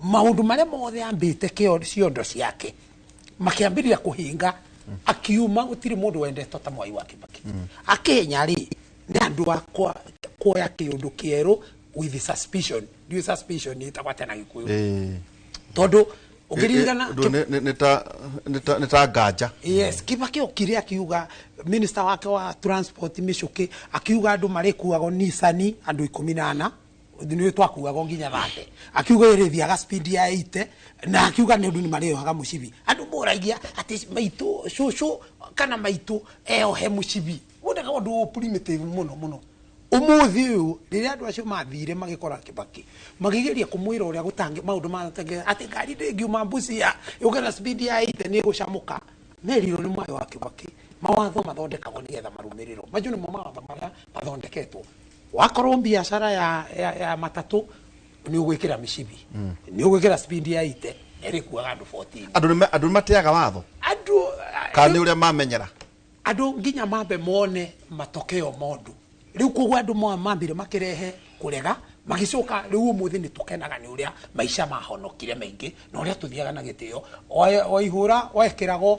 maũndũ marĩa mothe ambĩte ciondo ciake makĩambĩrĩria kũhinga, akiuma gũtirĩ mũndũ wendetwo ta Mwai wa Kibaki. Akenya rĩ, nĩ andũ a kuoya kĩũndũ kĩerũ with suspicion. Ndiũĩ suspicion ĩtagwo atĩa na Gĩkũyũ. Tondũ ũngĩririkana nĩ ta nganja. Yes, Kibaki okire akiuga minister wake wa transport Michuki akiuga andũ marĩkuagwo Nissan andũ 14, nĩ twakuagwo nginya 30. Akiuga ĩrĩthiaga speed ya 80 na akiuga nĩ ũndũ nĩ marĩohaga mũcibi. Andũ moragia atĩ maitũ cũcũ kana maitũ eohe mũcibi. Wonaga ũndũ primitive mũno mũno. Ũmũthĩ ũyũ rĩrĩa andũ acio mathire magĩkora Kibaki makĩgeria kũmwĩra ũrĩa gũtangi maũndũ ma atĩ ngari ndĩngiuma Busia yũke na speed ya 80 nĩ ĩgũcamũka, merirwo nĩ Mwai wa Kibaki mawatho mathondekagwo nĩgetha marũmĩrĩrwo. Macio nĩmo mawatho marĩa mathondeketwo. Wakorwo biacara ya matatũ nĩ ũgwĩkĩra mĩcibi, nĩ ũgwĩkĩra speed ya 80 na ĩrĩkuaga andũ 14. Andũ nĩ mateaga watho. Andũ kana nĩ ũrĩa mamenyera. Andũ nginya mambe mone matokeo ma ũndũ. Rĩu koguo andũ mambire makĩrehe kũrega, magĩcoka rĩu ũmũthĩ nĩ tũkenaga nĩ ũrĩa maica mahonokire maingĩ na ũrĩa tũthiaga na gĩtĩo. O ihũra wekĩragwo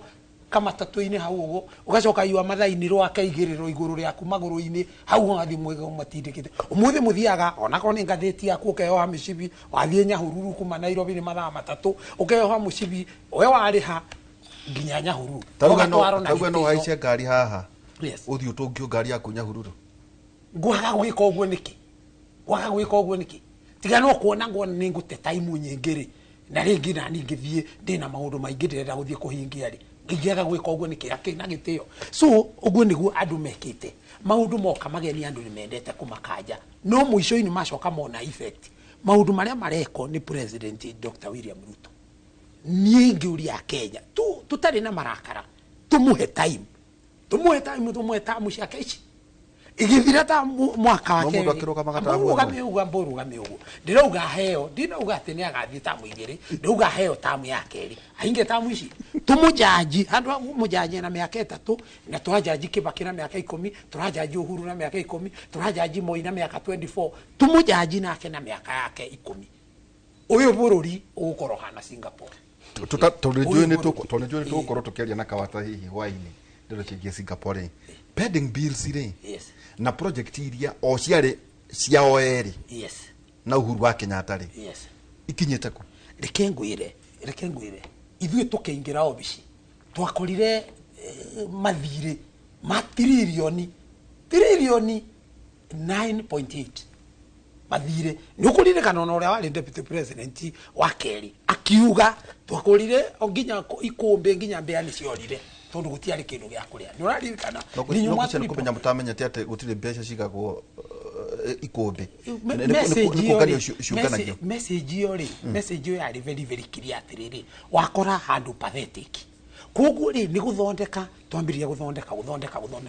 kamatatũ-inĩ hau ũguo, ũgacoka yua mathainĩ rwake igĩrĩrwo igũrũ rĩaku magũrũ-inĩ hau ũgathiĩ matindĩkĩte. Ũmũthĩ mũthiaga onakorwo nĩ ngathĩti yaku ũkeyoha mĩcibi, wathiĩ Nyahururu kuma Nairobi nĩ mathaa 3, ũkeyoha mũcibi we warĩha nginya Nyahururu. Tauga no ũhaice ngari haha. Ũthiĩ ũtũngio ngari yaku Nyahururu. Ngwaga gwĩka ũguo nĩkĩ? Ngwaga gwĩka ũguo nĩkĩ? Tiga no kuona ngona nĩ ngũte time nyingĩ rĩ, na rĩngĩ nani ngĩthiĩ ndĩna maũndũ maingĩ ndĩrenda gũthiĩ kũhingia rĩ, ingĩaga gwĩka ũguo nĩkĩ? Akĩ na gĩtĩo. So ũguo nĩguo andũ mekĩte. Maũndũ moka mageni andũ nĩ mendete kũmakanja, no mũico-inĩ macoka mona effect. Maũndũ marĩa marekwo nĩ President Dr. William Ruto, niĩ ingĩũria Kenya tũtarĩ na marakara, tũmũhe time, tũmũhe time, tũmũhe time ciake ici igithira ta mwaka wa kerĩ. Mũrũgame ũguo, mũrũgame ũguo. Ndĩrauga heo, ndinauga atĩ nĩ agathiĩ tamu 2, ndĩrauga heo tamu ya kerĩ. Ainge tamu ici tũmũjanji, handũ ha kũmũjanji na mĩaka 3, na tũrajanji Kibaki na mĩaka 10, tũrajanji Uhuru na mĩaka 10, tũrajanji Moi na mĩaka 24, tũmũjanji nake na mĩaka yake 10. Ũyũ bũrũri ũgũkorwo hana Singapore. Tondũ nĩ tũgũkorwo tũkĩaria na Kawata hihi hwaĩ-inĩ ndeto ciĩgiĩ Singapore. Pending bills rĩ, na project iria o ciarĩ ciao erĩ, na Uhuru wa Kenyatta rĩ, ikinyĩte kũ? Reke ngwĩre, ithuĩ tũkĩingĩra obici twakorire mathirĩ ma tiririoni 9.8 mathirĩ. Nĩ ũkũririkana ona ũrĩa warĩ deputy president wa kerĩ akiuga twakorire nginya ikũmbĩ nginya mbĩa nĩ ciorire tondũ gũtiarĩ kĩndũ gĩa kũrĩa. Nĩ ũraririkana? No kũmenya mũtamenyete atĩ gũtirĩ mbeca cigagwo ikũmbĩ. Message ĩyo rĩ, message ĩyo yarĩ very very clear atĩrĩrĩ, wakora handũ pathetic. Koguo rĩ nĩ gũthondeka, twambĩrĩria gũthondeka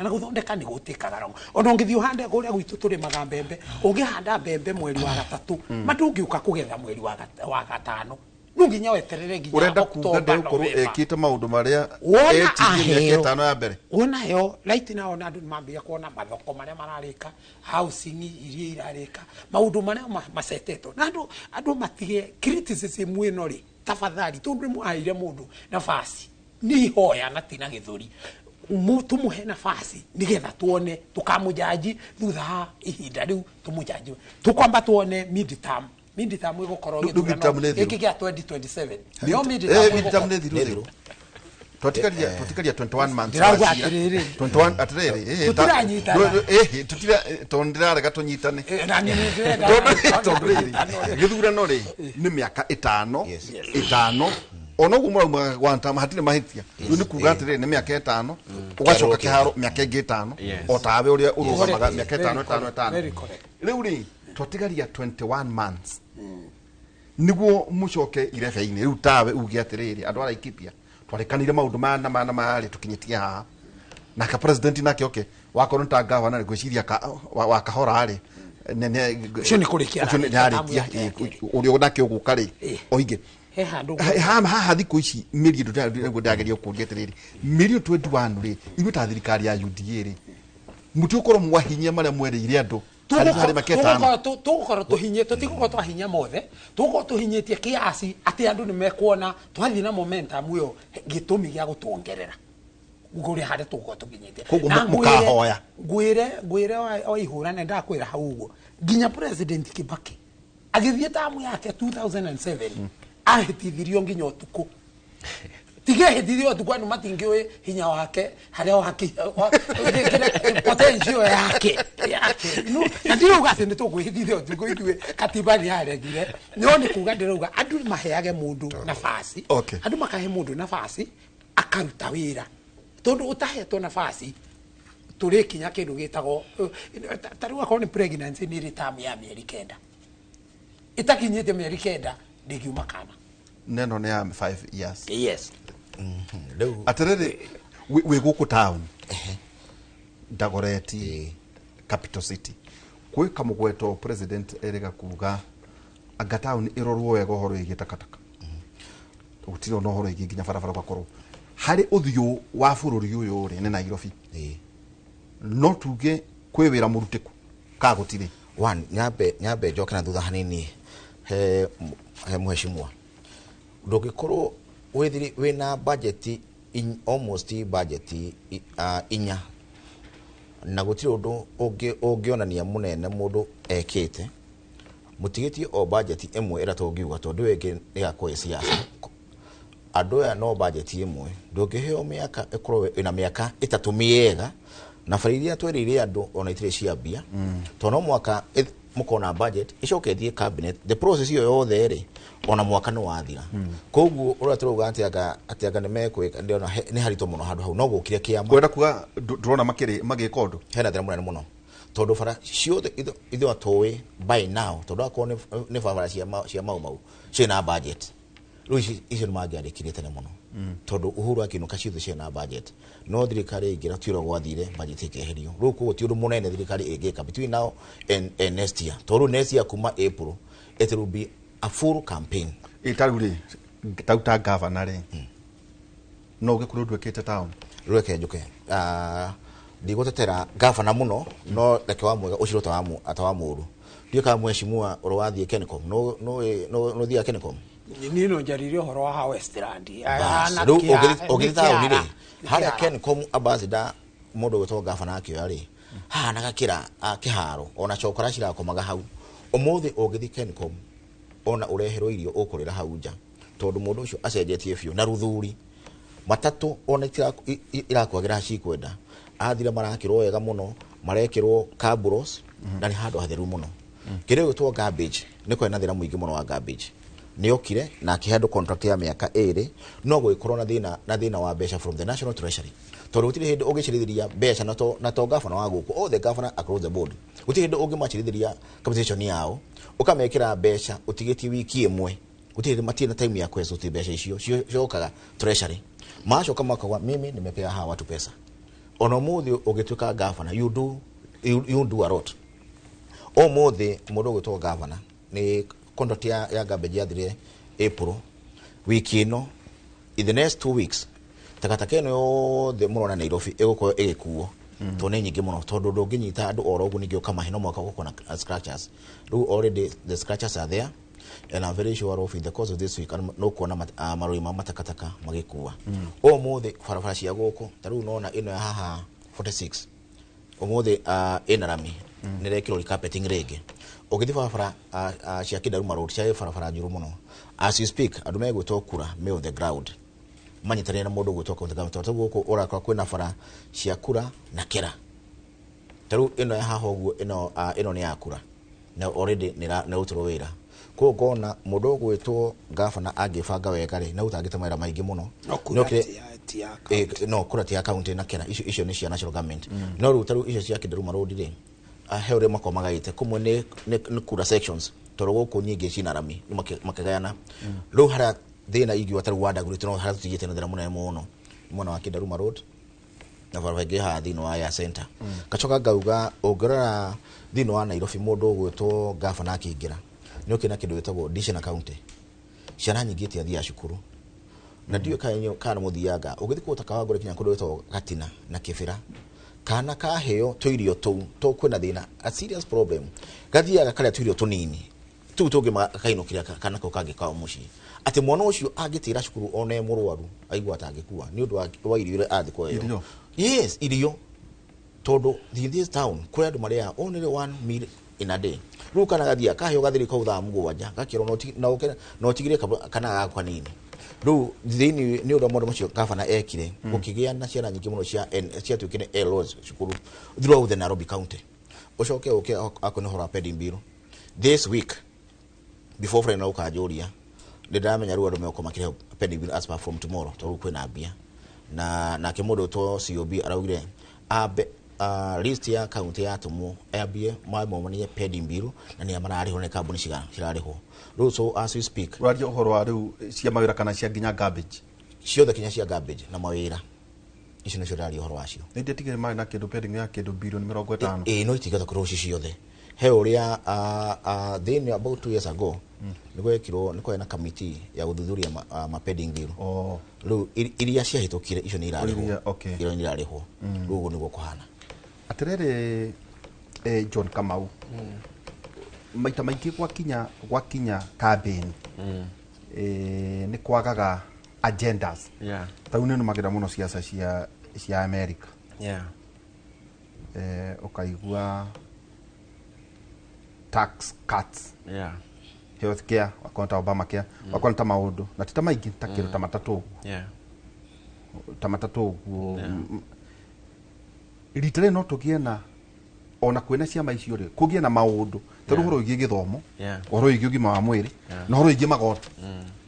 na gũthondeka nĩ gũtĩkaga wrong. Ona ũngĩthiĩ ũhande kũrĩa gwitũ tũrĩmaga mbembe, ũngĩhanda mbembe mweri wa 3, ma ndũngĩũka kũgetha mweri wa 5. No nginya weterere nginya ũrenda kuga ndegũkorwo ekĩte maũndũ marĩa etirie mĩaka 5 ya mbere. Wona heo right now na andũ nĩmambĩrĩria kuona mathoko marĩa mararĩka, housing iria irarĩka, maũndũ marĩa macetetwo. Na andũ matige criticism ĩno rĩ, tafadhali, tondũ nĩmwaheire mũndũ nafasi nĩ ihoya na ti na gĩthũri, tũmũhe nafasi nĩgetha tuone tũkamũjanji thutha wa ihinda rĩu, tũmũjanji tũkwamba tuone mid term. Mid term ĩgũkorwo gĩthurano gĩkĩ gĩa 2027. Nĩyo mid term nĩ thiru. Twatikaria 21 months. Ndĩrauga atĩrĩrĩ. 21 atĩrĩrĩ. Tũtiranyitana. Tutira tondũ ndĩrarega tũnyitane. Na niĩ nĩndĩrenda. Tondũ rĩrĩ gĩthurano rĩ nĩ mĩaka ĩtano ĩtano ona ũguo mũraumaga one term hatirĩ mahĩtia. Rĩu nĩ kuga atĩrĩrĩ nĩ mĩaka ĩtano ũgacoka kĩharo mĩaka ĩngĩ ĩtano o tawe ũrĩa ũrũgamaga mĩaka ĩtano ĩtano ĩtano. Rĩu rĩ twatigaria 21 months niguo mucoke irebe-inĩ. Rĩu tawe uge atĩrĩrĩ andũ a Laikipia twarĩkanire maũndũ mana mana marĩ tũkinyĩtie haha nake president nake oke wakorwo nĩ ta gavana rĩ ngwĩciria wa Kahora rĩ ũcio nĩ kũrĩkia ũcio nĩ arĩkia ũrĩa nake ũgũka rĩ oige he handũ haha thikũ ici mĩeri nĩguo ndĩrageria kũũria atĩrĩrĩ mĩeri 21 rĩ ithuĩ ta thirikari ya UDA rĩ mũtigũkorwo mwahinyia marĩa mwerĩire andũ tũgũkorwo tũhinyie tũtigũkorwo twahinyia mothe tũgũkorwo tũhinyĩtie kiasi atĩ andũ nĩ mekuona twathiĩ na momentum ĩyo gĩtũmi gĩa gũtuongerera ngũrĩ harĩa tũgũkorwo tũkinyĩtie. Koguo mũkahoya ngwĩre wa ihũra na ndakwĩra hau ũguo nginya President Kibaki agĩthiĩ tamu yake 2007 ahĩtithirio nginya ũtukũ tigehĩtithio ũtukũ andũ matingĩũĩ hinya wake harĩa wake potential yake na ndirauga atĩ nĩ tũkwĩhĩtithia ũtukũ ithuĩ katiba nĩ yaregire no nĩ kuga ndĩrauga andũ maheage mũndũ nafasi andũ makahe mũndũ nafasi akaruta wĩra tondũ ũtahetwo nafasi tũrĩkinya kĩndũ gĩtagwo ta rĩu akorwo nĩ pregnancy nĩ ĩrĩ tamu ya mĩeri 9 ĩtakinyĩte mĩeri 9 ndĩngiuma kana neno nĩ ya 5 years. Yes. Atĩrĩrĩ wĩ gũkũ town Dagoretti capital city kwĩ kamũgweto president erĩga kuga anga town ĩrorwo wega ũhoro wĩgiĩ takataka gũtirĩ ona ũhoro wĩgiĩ nginya barabara ũgakorwo harĩ ũthiũ wa bũrũri ũyũ rĩ nĩ Nairobi no tuge kwĩ wĩra mũrutĩku ka gũtirĩ. One nyambe njoke na thutha hanini he mheshimiwa ndũngĩkorwo wĩna budget almost budget inya na gũtirĩ ũndũ ũngĩonania mũnene mũndũ ekĩte mũtigĩtie o budget ĩmwe ĩrĩa tũngiuga tondũ ĩngĩ ĩgakorwo ĩ siasa andũ aya no budget ĩmwe ndũngĩheo mĩaka ĩkorwo ĩna mĩaka 3 mĩega na bara iria twerĩire andũ ona itirĩ ciambia tondũ no mwaka mukona budget icoke ithie cabinet the process iyo yothe ri ona mwaka no wathira koguo uria turauga ati anga ni mekwika ndiona ni haritũ muno handu hau no gukire kiama kwenda kuga ndurona makiri magika undu hena thina munene muno tondu bara ciothe ithuĩ atũĩ by now tondu akorwo ni barabara cia mau mau ciĩna budget rĩu icio nĩ mangĩandĩkire tene mũno tondu Uhuru akinuka ciothe ciĩna budget no thirikari ĩngĩra tiũrĩa gwathire budget ĩkeherio rĩu koguo ti ũndũ mũnene thirikari ĩngĩka between now and next year tondu next year kuma April it will be a full campaign. Ĩtarĩu rĩ tau ta governor rĩ no ũgĩkorwo ndwĩkĩte town rweke njuke ndigũtetera gavana mũno no reke wa mwega ũcirwo ta wa mũũru ndiũĩ kana mheshimiwa ũrĩa wathiĩ Kencom no thiaga Kencom niĩ no njarire ũhoro wa Westland rĩu ũgĩthiĩ taũni rĩ harĩa Kencom ambassador mũndũ ũgĩtwo gavana akĩoya rĩ hahanaga kĩharo ona cokora cirakomaga hau ũmũthĩ ũngĩthiĩ Kencom ona ũreherwo irio ũkũrĩra hau nja tondũ mũndũ ũcio acenjetie biũ na rũthuri matatũ ona irakwagĩra cikwenda athira marakĩrwo wega mũno marekĩrwo cabros na nĩ handũ hatheru mũno kĩrĩa gĩtwo garbage nĩ kwarĩ na thĩna mũingĩ mũno wa garbage nĩ okire na akĩhe andũ contract ya mĩaka 2 no gũgĩkorwo na thĩna wa mbeca from the national treasury tondũ gũtirĩ hĩndĩ ũngĩcirithĩria mbeca na to gavana wa gũkũ all the governor across the board gũtirĩ hĩndĩ ũngĩmacirithĩria compensation yao ũkamekĩra mbeca ũtigĩtie wiki ĩmwe gũtirĩ matirĩ na time ya kwecuti mbeca icio ciokaga treasury macoka makauga mimi nimepea hawa watu pesa ona ũmũthĩ ũgĩtuĩka gavana you do a lot ũmũthĩ mũndũ ũgĩtwo gavana nĩ contract ya garbage yathirire April wiki ĩno in the next 2 weeks takataka ĩno yothe mũrona Nairobi ĩgũkorwo ĩgĩkuo tondũ nĩ nyingĩ mũno tondũ ndũngĩnyita andũ oro ũguo ningĩ ũkamahe no mwaka ũgũkorwo na scratchers rĩu already the scratchers are there and I'm very sure of in the course of this week no kuona marori ma matakataka magĩkua ũmũthĩ barabara cia gũkũ ta rĩu nona ĩno ya haha 46 ũmũthĩ ĩna rami nĩrekĩrwo carpeting rĩngĩ ũgĩthiĩ barabara cia Kindaruma Road cia barabara njũru mũno as you speak andũ megwĩtwo kura me on the ground Manyitanĩre na mũndũ ũgwĩtwo county government, tondũ gũkũ ũrakora kwĩna bara cia kura na kĩra. Ta rĩu ĩno ya haha ũguo, ĩno ĩno nĩ ya kura na already nĩ ĩrarutirwo wĩra. Koguo ngona mũndũ ũgwĩtwo gavana angĩbanga wega rĩ, na ũtangĩte mawĩra maingĩ mũno. No kura No kĩrĩa- ti ya no kura ti ya county na kera, icio nĩ cia national government. No rĩu ta rĩu icio cia Kindaruma Road rĩ, he ũrĩa makoragwo magaĩte kũmwe nĩ kura sections, tondũ gũkũ nyingĩ cina rami nĩ makĩgayana. Rĩu harĩa thĩna ingiuga ta rĩu wandagũrĩte, no harĩa tũtigĩte na thĩna mũnene mũno nĩ mwena wa Kindaruma Road na barabara ĩngĩ haha thĩinĩ wa ya center. Ngacoka ngauga ũngĩrora thĩinĩ wa Nairobi, mũndũ ũgwĩtwo gavana akĩingĩra nĩ ũkĩ na kĩndũ gĩtagwo Dishana County, ciana nyingĩ itiathiaga cukuru na ndiũĩ kana mũthianga ũgĩthiĩ kũgũta Kawangware kinya kũndũ gwĩtagwo Gatina na Kĩbĩra, kana kaheo tũirio tũu to kwĩna thĩna, a serious problem, gathiaga karĩa tũirio tũnini tũu tũngĩ gakainũkĩra kana kau kangĩ kao mũciĩ, atĩ mwana ũcio angĩtĩra cukuru ona e mũrwaru aigua atangĩkua nĩ ũndũ wa irio iria athiĩ kũheo. Irio? Yes, irio, tondũ in this town kũrĩ andũ marĩaga only one meal in a day. Rĩu kana gathia kaheo gathiri kau thaa 7 gakĩrwo no ũtigire kana gaku kanini. Rĩu thĩinĩ nĩ ũndũ wa maũndũ macio gavana ekire, gũkĩgĩa na ciana nyingĩ mũno ciatuĩkire LOs cukuru throughout the Nairobi County. Ũcoke ũke akorwo nĩ ũhoro wa pending bill, this week before Friday na ũkanjũria, nĩ ndĩramenya rĩu andũ megũkorwo makĩrĩha pending bill as per from tomorrow, tondũ rĩu kwĩna mbia na nake mũndũ ũtwo COB araugire ambe list ya county yatũmwo ambie mamomanie pending bill na nĩa mararĩhwo, nĩ kambuni cigana cirarĩhwo rĩu. So as we speak, Ũraria ũhoro wa rĩu cia mawĩra kana cia nginya garbage? Ciothe, kinya cia garbage na mawĩra, icio nĩcio ndĩraria ũhoro wacio. Nĩ ndiatigire marĩ na kĩndũ pending ya kĩndũ bilioni 50. Ĩ, no itingĩhota kũrĩhwo ci ciothe. He ũrĩa thĩinĩ about 2 years ago nĩ gwekirwo, nĩ kwarĩ na committee ya gũthuthuria ma pending bill. Rĩu iria ciahĩtũkire icio nĩ irarĩhwo. Iria, okay. Iria nĩ irarĩhwo. Rĩu ũguo nĩguo kũhana. Atĩrĩrĩ, John Kamau, maita maingĩ gwakinya campaign nĩ kwagaga agendas. Ta rĩu nĩ nũmagĩra mũno ciaca cia America. Ũkaigua tax cuts, health care, wakona ta Obamacare, wakona ta maũndũ na ti ta maingĩ, ta kĩndũ ta matatũ ũguo, ta matatũ ũguo. Rita rĩrĩ no tũgĩe na ona kwĩna ciama icio rĩ, kũgĩe na maũndũ ta rĩu ũhoro wĩgiĩ gĩthomo, ũhoro wĩgiĩ ũgima wa mwĩrĩ na ũhoro wĩgiĩ magoti.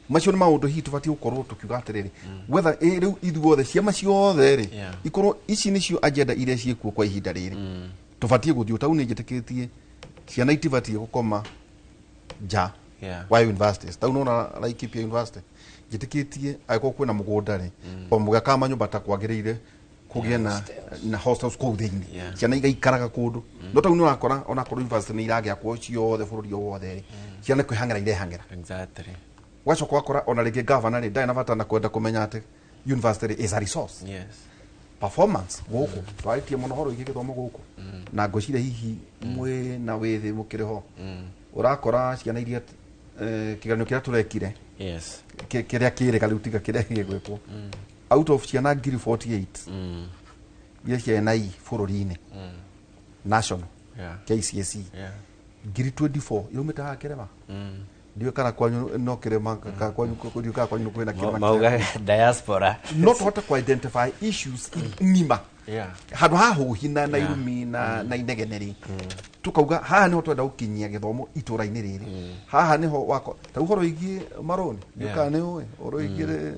Macio nĩ maũndũ hihi tũbatiĩ gũkorwo tũkiuga atĩrĩrĩ, whether rĩu ithuothe ciama ciothe rĩ, ikorwo ici nĩcio agenda iria ciĩkuo kwa ihinda rĩrĩ tũbatiĩ gũthiĩ. Tau nĩ njĩtĩkĩtie ciana itibatiĩ gũkoma nja wa universities. Tau nona Laikipia University, njĩtĩkĩtie angĩkorwo kwĩna mũgũnda rĩ, o mũgĩakaga manyũmba ta kwagĩrĩire kũgĩe na hostels kũu thĩinĩ, ciana igaikaraga kũndũ. No tau nĩ ũrakora onakorwo university nĩ iragĩakwo ciothe bũrũri o wothe rĩ, ciana kwĩhang'ĩra irehang'ĩra. Ũgacoka ũgakora ona rĩngĩ gavana rĩ, ndarĩ na bata na kwenda kũmenya atĩ university rĩ is a resource. Performance gũkũ twarĩtie mũno ũhoro wĩgiĩ gĩthomo gũkũ, na ngwĩciria hihi mwĩ na wĩthĩ mũkĩrĩ ho, ũrakora ciana iria kĩgeranio kĩrĩa tũrekire, kĩrĩa kĩrĩga rĩu tiga kĩrĩa gĩgwĩkwo, out of ciana 48,000 iria ciarĩ na I bũrũri-inĩ, national KCSE, 24,000 iraumĩte haha kĩrĩma. Ndiũĩ kana kwanyu no kĩrĩma, kana kwanyu, ndiũĩ kana kwanyu kwĩna kĩrĩma. Maugaga diaspora. No tũhote ku identify issues ng'ima handũ ha hũhi na irumi na inegene rĩ, tukauga haha niho twenda gũkinyia gĩthomo itũra-inĩ rĩrĩ, haha niho wako ta ũhoro wĩgiĩ marũni, ndiũĩ kana nĩ ũĩ ũhoro wĩgiĩ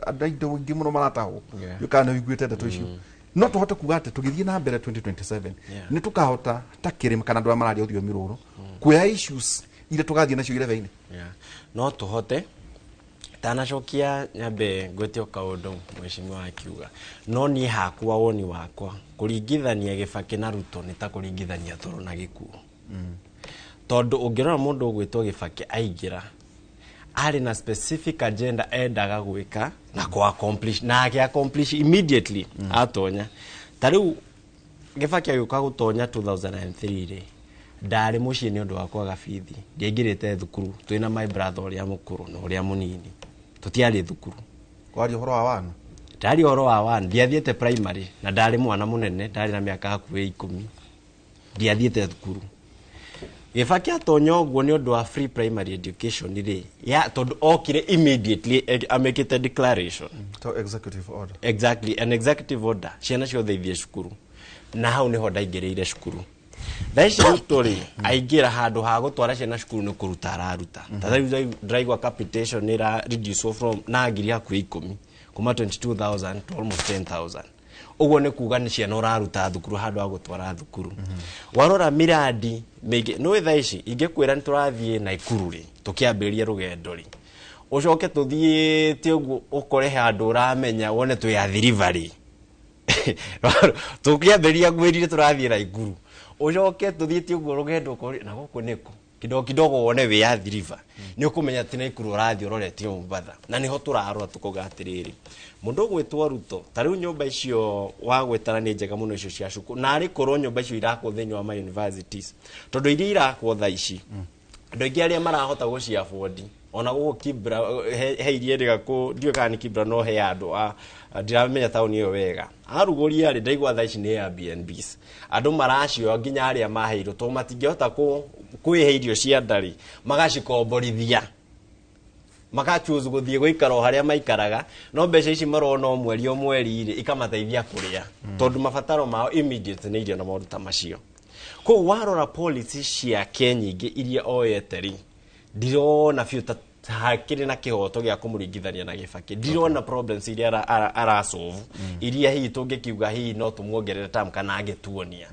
andũ aingĩ aingĩ mũno maratahwo. Ndiũĩ kana nĩ ũiguĩte ndeto icio. No tũhote kuga atĩ tũgĩthiĩ na mbere 2027 nĩ tũkahota ta kĩrĩma kana andũ arĩa mararia rũthiomi rũrũ kuoya issues iria tũgathiĩ nacio irebe-inĩ. Yeah. No tũhote tanacokia nyambe ngwĩte o kaũndũ mheshimiwa akiuga, no niĩ hakwa woni wakwa, kũringithania Gĩbakĩ na Ruto nĩ ta kũringithania toro na gĩkuũ, tondũ ũngĩrora mũndũ ũgwĩtwo Gĩbakĩ aingĩra arĩ na specific agenda endaga gwĩka na kũ accomplish, na agĩ accomplish immediately atonya. Ta rĩu Gĩbakĩ agĩũka gũtonya 2003 rĩ, ndarĩ mũciĩ nĩ ũndũ wa kwaga bithi, ndiaingĩrĩte thukuru, twĩna my brother ũrĩa mũkũrũ na ũrĩa mũnini, tũtiarĩ thukuru. Waria ũhoro wa wanu? Ndarĩ ũhoro wa one, ndiathiĩte primary na ndarĩ mwana mũnene, ndarĩ na mĩaka hakuhĩ 10, ndiathiĩte thukuru. Gĩbaki atonya ũguo nĩ ũndũ wa free primary education rĩ, ya tondũ okire immediately amĩkĩte declaration. To executive order. Exactly, an executive order, ciana ciothe ithiĩ cukuru, na hau niho ndaingĩrĩire cukuru. Thaa ici Ruto rĩ, aingĩra handũ ha gũtwara ciana cukuru nĩ kũruta araruta. Ta rĩu ndĩraigua capitation nĩ ĩra reduce from na ngiri hakuhĩ 10, kuma 22,000 to almost 10,000. Ũguo nĩ kuga nĩ ciana ũraruta thukuru handũ ha gũtwara thukuru. Warora miradi mĩingĩ nĩ thaa ici ingĩkwĩra nĩ tũrathiĩ Naikuru rĩ, tũkĩambĩrĩria rũgendo rĩ, ũcoke tũthiĩte ũguo ũkore handũ ũramenya wone twĩ Athi River rĩ, tũkĩambĩrĩria ngwĩrire tũrathiĩ Naikuru, ũcoke tũthiĩte ũguo rũgendo ũkore na gũkũ nĩkũ kidogo kidogo wone wĩ Athi River, nĩ ũkũmenya ti Naikuru ũrathiĩ ũroretie Mombatha. Na nĩho tũrarora tũkauga atĩrĩrĩ, mũndũ ũgwĩtwo Ruto, ta rĩu nyũmba icio wagwĩtara nĩ njega mũno icio cia cukuru, na arĩ korwo nyũmba icio irakwo thĩinĩ wa ma universities, tondũ iria irakwo thaa ici andũ aingĩ arĩa marahota gũci afford ona gũkũ Kibra he iria rĩga kũ ndiũĩ kana nĩ Kibra, no he andũ a ndiramenya taũni ĩyo wega arugũria rĩ, ndaigua thaa ici nĩ Airbnbs andũ maracioya nginya arĩa maheirwo, tondũ matingĩhota kwĩhe irio cia nda rĩ, magacikomborithia, makachoose gũthiĩ gũikara o harĩa maikaraga, no mbeca ici marona o mweri o mweri rĩ, ikamateithia kũrĩa, tondũ mabataro mao immediate nĩ irio na maũndũ ta macio. Koguo warora policy ciake nyingĩ iria oyete rĩ, ndirona biũ ta hakĩrĩ na kĩhoto gĩa kũmũringithania na Gĩbakĩ. Ndirona problems iria arasolve iria hihi tũngĩkiuga hihi no tũmuongerere term kana angĩtuonia.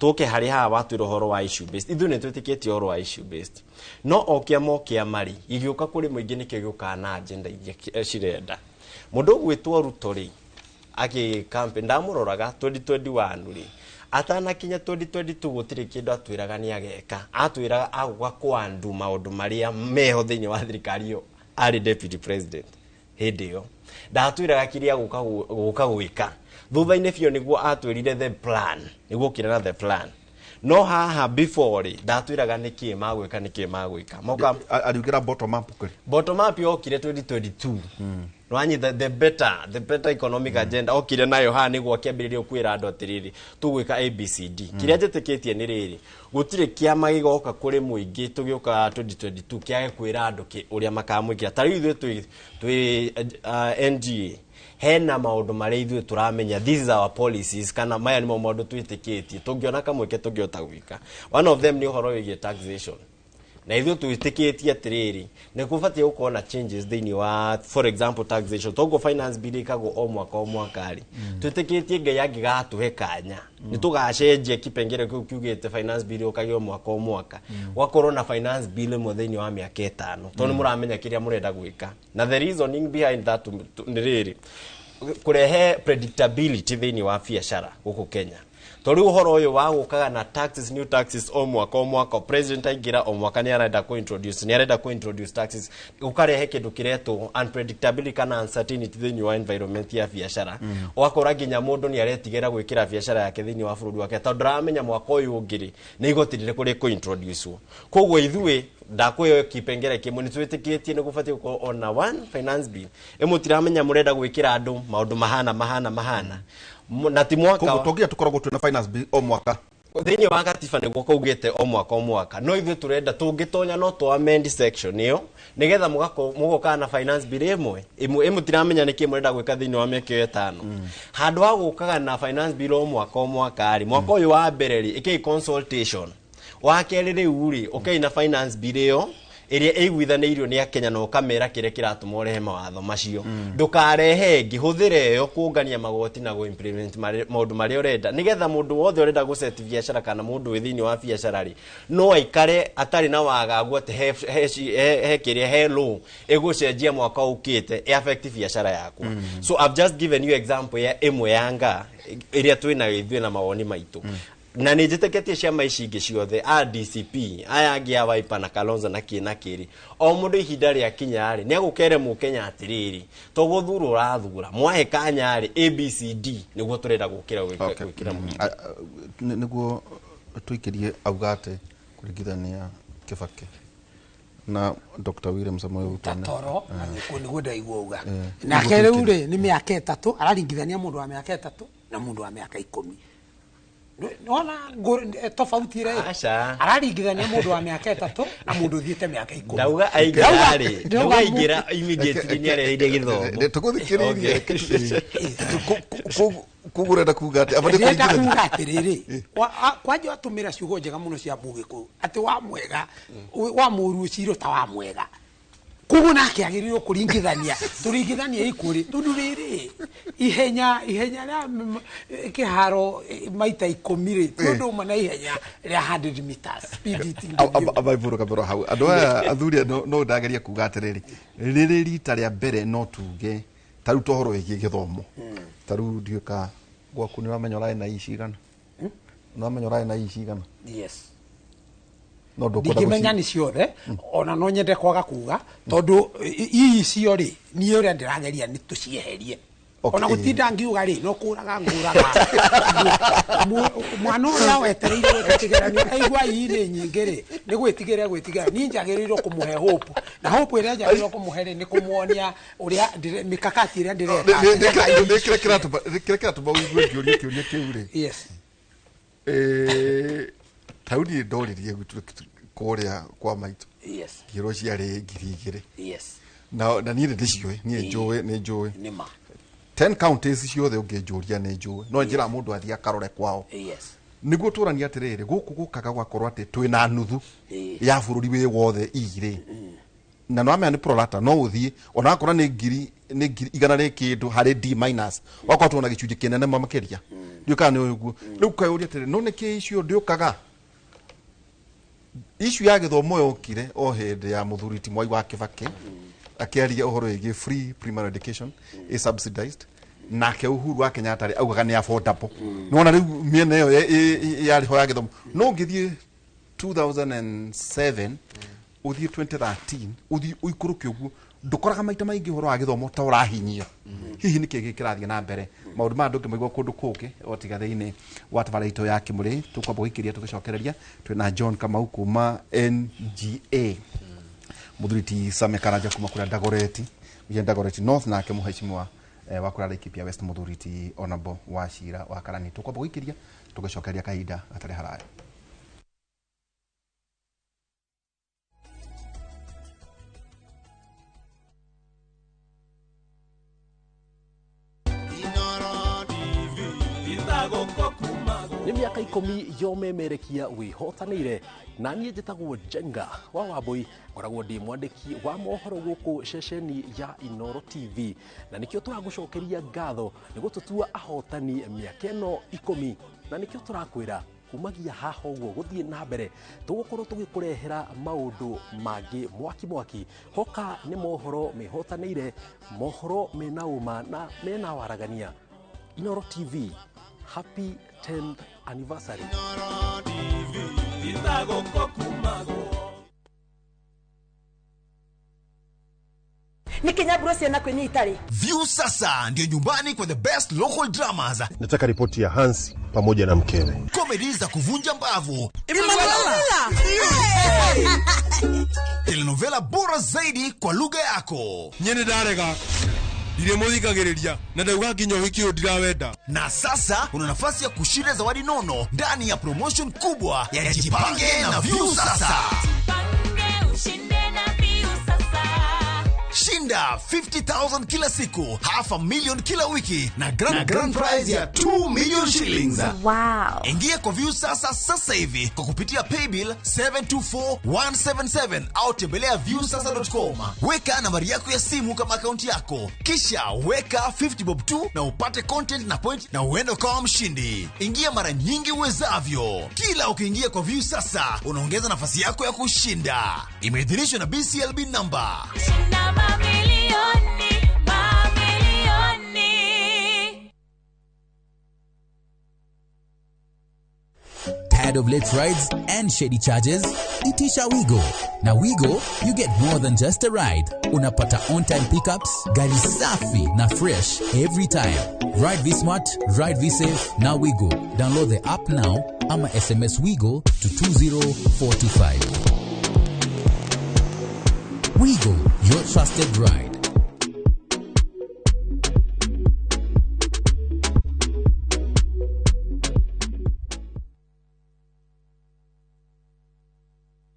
Tũke harĩ haha watwĩra ũhoro wa issue based, ithuĩ nĩ twĩtĩkĩtie ũhoro wa issue based, no o kĩama o kĩama rĩ, gĩgĩũka kũrĩ mũingĩ nĩkĩo gĩũkaga na agenda iria cirenda. Mũndũ ũgwĩtwo Ruto rĩ, agĩ campaign ndamũroraga 2021 rĩ, atanakinya 2022 gũtirĩ kĩndũ atwĩraga nĩ ageka. Atwĩraga agũka kwandu maũndũ marĩa meho thĩinĩ wa thirikari ĩyo arĩ deputy president. Hĩndĩ ĩyo ndatwĩraga kĩrĩa gũka gwĩka. Thutha-inĩ biũ nĩguo atwĩrire the plan, nĩguo okire na the plan. No haha before rĩ, ndatwĩraga nĩkĩĩ magwĩka, nĩkĩĩ magwĩka. Moka Ariugĩra bottom up kwĩ bottom up yokire 2022. Nwanyita the better economic agenda okire nayo haha nĩguo akĩambĩrĩria kwĩra andũ atĩrĩrĩ, tũgwĩka ABCD. Kĩrĩa njĩtĩkĩtie nĩ rĩrĩ, gũtirĩ kĩama gĩgoka kũrĩ mũingĩ tũgĩũka 2022 kĩage kwĩra andũ ũrĩa makamwĩkĩra. Ta rĩu ithuĩ twĩ NGA, hena maũndũ marĩa ithuĩ tũramenya this is our policies, kana maya nĩmo maũndũ twĩtĩkĩtie tũngĩona kamweke tũngĩhota gwĩka. One of them nĩ ũhoro wĩgiĩ taxation, na ithuĩ twĩtĩkĩtie atĩrĩrĩ, nĩ kũbatiĩ gũkorwo na changes thĩinĩ wa, for example, taxation. Toguo finance bill ĩkagwo o mwaka o mwaka rĩ, twĩtĩkĩtie Ngai angĩgatũhe kanya nĩ tũgacenjia kipengere kĩu kiugĩte finance bill ũkagĩa o mwaka o mwaka, gwakorwo na finance bill ĩmwe thĩinĩ wa mĩaka 5, tondũ nĩ mũramenya kĩrĩa mũrenda gwĩka. Na the reasoning behind that nĩ rĩrĩ, kũrehe predictability thĩinĩ wa biacara gũkũ Kenya, tondũ rĩu ũhoro ũyũ wa gũkaga na taxes, new taxes o mwaka o mwaka, president aingĩra o mwaka nĩ arenda kũ introduce taxes, ũkarehe kĩndũ kĩretwo unpredictability kana uncertainty thĩinĩ wa environment ya biacara. Ũgakora nginya mũndũ nĩ aretigĩra gwĩkĩra biacara yake thĩinĩ wa bũrũri wake, tondũ ndaramenya mwaka ũyũ ũngĩ rĩ, nĩ igoti rĩrĩkũ rĩkũ introduce. Koguo ithuĩ ndakwĩyo kipengere kĩmwe nĩ twĩtĩkĩtie nĩ gũbatiĩ gũkorwo ona one finance bill ĩmwe, tiramenya mũrenda gwĩkĩra andũ maũndũ mahana mahana mahana na ti mwaka. Koguo tonginya tũkoragwo twĩna finance bill o mwaka? Thĩinĩ wa gatiba nĩguo kaugĩte o mwaka o mwaka, no ithuĩ tũrenda tũngĩtonya no tũ amend section ĩyo nĩgetha mũgokaga na finance bill ĩmwe ĩmwe ĩmwe, tiramenya nĩkĩ mũrenda gwĩka thĩinĩ wa mĩaka ĩyo 5. Handũ ha gũkaga na finance bill o mwaka o mwaka rĩ, mwaka ũyũ wa mbere rĩ, ĩkĩi consultation, wa kerĩ rĩu rĩ, ũkei na finance bill ĩyo ĩrĩa ĩiguithanĩirio nĩ akenya, na ũkamera kĩrĩa kĩratũma ũrehe mawatho macio. Ndũkarehe ĩngĩ, hũthĩra ĩyo kũngania magoti na gũ implement maũndũ marĩa ũrenda, nĩgetha mũndũ wothe ũrenda gũset biacara kana mũndũ wĩ thĩinĩ wa biacara rĩ, no aikare atarĩ na wagagu atĩ he kĩrĩa he law ĩgũcenjia mwaka ũkĩte ĩ affect biacara yakwa. So I've just given you example ya ĩmwe ya nga ĩrĩa twĩnayo ithuĩ na mawoni maitũ, na nĩ njĩtĩkĩtie ciama ici ingĩ ciothe, a DCP, aya angĩ a Wiper na Kalonzo na kĩ na kĩrĩ, o mũndũ ihinda rĩa kinya rĩ, nĩ agũkere mũkenya atĩrĩrĩ, to gũthura ũrathura mwahe kanya rĩ, ABCD nĩguo tũrenda gũkĩra gwĩkĩra mũingĩ. Nĩguo tũikĩrie auga atĩ kũringithania Kĩbakĩ na Dr. William Samoei Ruto Tatoro na nĩkuo nĩguo ndaigua uga. Nĩguo Nake rĩu tũikĩrie. rĩ, nĩ mĩaka 3 araringithania mũndũ wa mĩaka 3 na mũndũ wa mĩaka 10. Nona tofauti ĩrĩa Aca. Araringithania mũndũ wa mĩaka 3 na mũndũ ũthiĩte mĩaka 10. Ndauga aingĩra rĩ, ndauga aingĩra immediately nĩ areheire gĩthomo. Tũgũthikĩrĩrie. Koguo ũrenda kuga atĩ abatiĩ Ndĩrenda kũringithania. kuga atĩrĩrĩ, kwanja watũmĩra ciugo njega mũno cia Mũgĩkũyũ atĩ wa mwega wa mũru ũcirwo ta wa mwega, koguo nake agĩrĩirwo kũringithania, tũringithanie ikũrĩ, tondũ rĩrĩ ihenya rĩa kĩharo maita 10 rĩ, ti ũndũ ũmwe na ihenya rĩa 100 meters speed itingĩthiĩ. Abaibũrũ kabero hau andũ aya athuri no ndageria kuga atĩrĩrĩ, rĩrĩ rita rĩa mbere no tuge ta rĩu tohoro wĩgiĩ gĩthomo, ta rĩu ndiũĩ ka gwaku nĩ ũramenya ũrarĩ na ici igana, nĩ ũramenya ũrarĩ na ici igana? Yes. No ndũkwenda Ndingĩmenya nĩ ciothe, ona no nyende kwaga kuga, tondũ ii icio rĩ, niĩ ũrĩa ndĩrageria nĩ tũcieherie. Ona gũtinda ngiuga rĩ, no kũraga ngũraga mwana ũrĩa wetereire gwĩka kĩgeranio aigua ii nĩ nyingĩ rĩ, nĩ gwĩtigĩra gwĩtigĩra. Niĩ njagĩrĩirwo kũmũhe hope, na hope ĩrĩa njagĩrĩirwo kũmũhe rĩ, nĩ kũmuonia ũrĩa mikakati ĩrĩa ndĩreka. Kĩrĩa kĩratũma ũigue ngĩũria kĩũria kĩu rĩ, Yes. Ta rĩu niĩ ndoririe gwitũ kũrĩa kwa maitũ, ngĩrwo ciarĩ 2000. Na niĩ nĩ ndĩciũĩ, niĩ njũĩ, nĩ njũĩ Nĩma. 10 counties ciothe ũngĩnjũria nĩ njũĩ, no njĩra mũndũ athiĩ akarore kwao nĩguo tũrania atĩrĩrĩ, gũkũ gũkaga gwakorwo atĩ twĩna nuthu ya bũrũri wĩ wothe irĩ na no amenya nĩ prorata, no ũthiĩ ona akorwo nĩ ngiri, nĩ ngiri igana rĩ kĩndũ harĩ D minus, wakorwo tuona gĩcunjĩ kĩnene makĩria, ndiũĩ kana nĩ ũguo. Rĩu kayũria atĩrĩ, no nĩkĩ icio ndĩũkaga issue ya gĩthomo yokire o hĩndĩ ya mũthuri ti Mwai wa Kĩbakĩ akĩaria ũhoro wĩgiĩ free primary education is subsidized, nake Uhuru wa Kenyatta rĩ augaga nĩ affordable. Nĩwona rĩu mĩena ĩyo yarĩ ho ya gĩthomo, no ũngĩthiĩ 2007, ũthiĩ 2013, ũthiĩ ũikũrũke ũguo, ndũkoraga maita maingĩ ũhoro wa gĩthomo ta ũrahinyio. Hihi nĩkĩ gĩkĩ kĩrathiĩ na mbere? Maũndũ maya ndũngĩmaigua kũndũ kũngĩ o tiga thĩinĩ wa tabarĩra itũ ya Kĩmũrĩ. Tũkwamba gũikĩria tũgĩcokereria twĩna John Kamau kuma NGA, mũthuri ti Same Karanja kuma kũrĩa Dagoretti, ya Dagoretti North, nake mũhecimiwa wa kũrĩa Laikipia West, mũthuri ti Honorable wa Cira wa Karani. Tũkwamba gũikĩria tũgĩcokereria kahinda gatarĩ haraya. Nĩ mĩaka 10 yomemerekia wĩhotanĩire, na niĩ njĩtagwo Njenga wa Wambui, ngoragwo ndĩ mwandĩki wa mohoro gũkũ ceceni ya Inoro TV, na nĩkĩo tũragũcokeria ngatho nĩ gũtũtua ahotani mĩaka ĩno 10, na nĩkĩo tũrakwĩra kumagia haha ũguo gũthiĩ na mbere tũgũkorwo tũgĩkũrehera maũndũ mangĩ mwaki mwaki. Hoka nĩ mohoro mehotanĩire, mohoro mena ũma na mena waragania. Inoro TV, happy 10th anniversary. Nĩ kinyaburo ciana kwĩni itarĩ. View sasa ndio nyumbani kwa the best local dramas, Nataka ripoti ya Hansi pamoja na mkewe. Comedy za kuvunja mbavu, telenovela bora zaidi kwa lugha yako. Nyene ndarega ndirĩ mũthikagĩrĩria na ndauga nginya ũhiki ũyũ ndirawenda. Na sasa una nafasi ya kushinda zawadi nono ndani ya promotion kubwa ya Jipange na View Sasa. Jipange ushinde na View Sasa. Shinda 50,000 kila siku, 500,000 kila wiki na grand prize ya 2 million shillings. Wow. Ingia kwa View Sasa sasa hivi kwa kupitia paybill 724177 au tembelea viewsasa.com. Weka nambari yako ya simu kama akaunti yako, kisha weka 50 bob tu na upate content na point na uende ukawa mshindi. Ingia mara nyingi uwezavyo. Kila ukiingia kwa View Sasa unaongeza nafasi yako ya kushinda. Imeidhinishwa na BCLB number. Shinda mamilioni, mamilioni. Tired of late rides and shady charges? Itisha Wigo. Now Wigo, you get more than just a ride. Unapata on-time pickups, gari safi na fresh every time. Ride V Smart, ride V Safe, now Wigo. Download the app now ama SMS Wigo to 20425. Wigo, your trusted ride.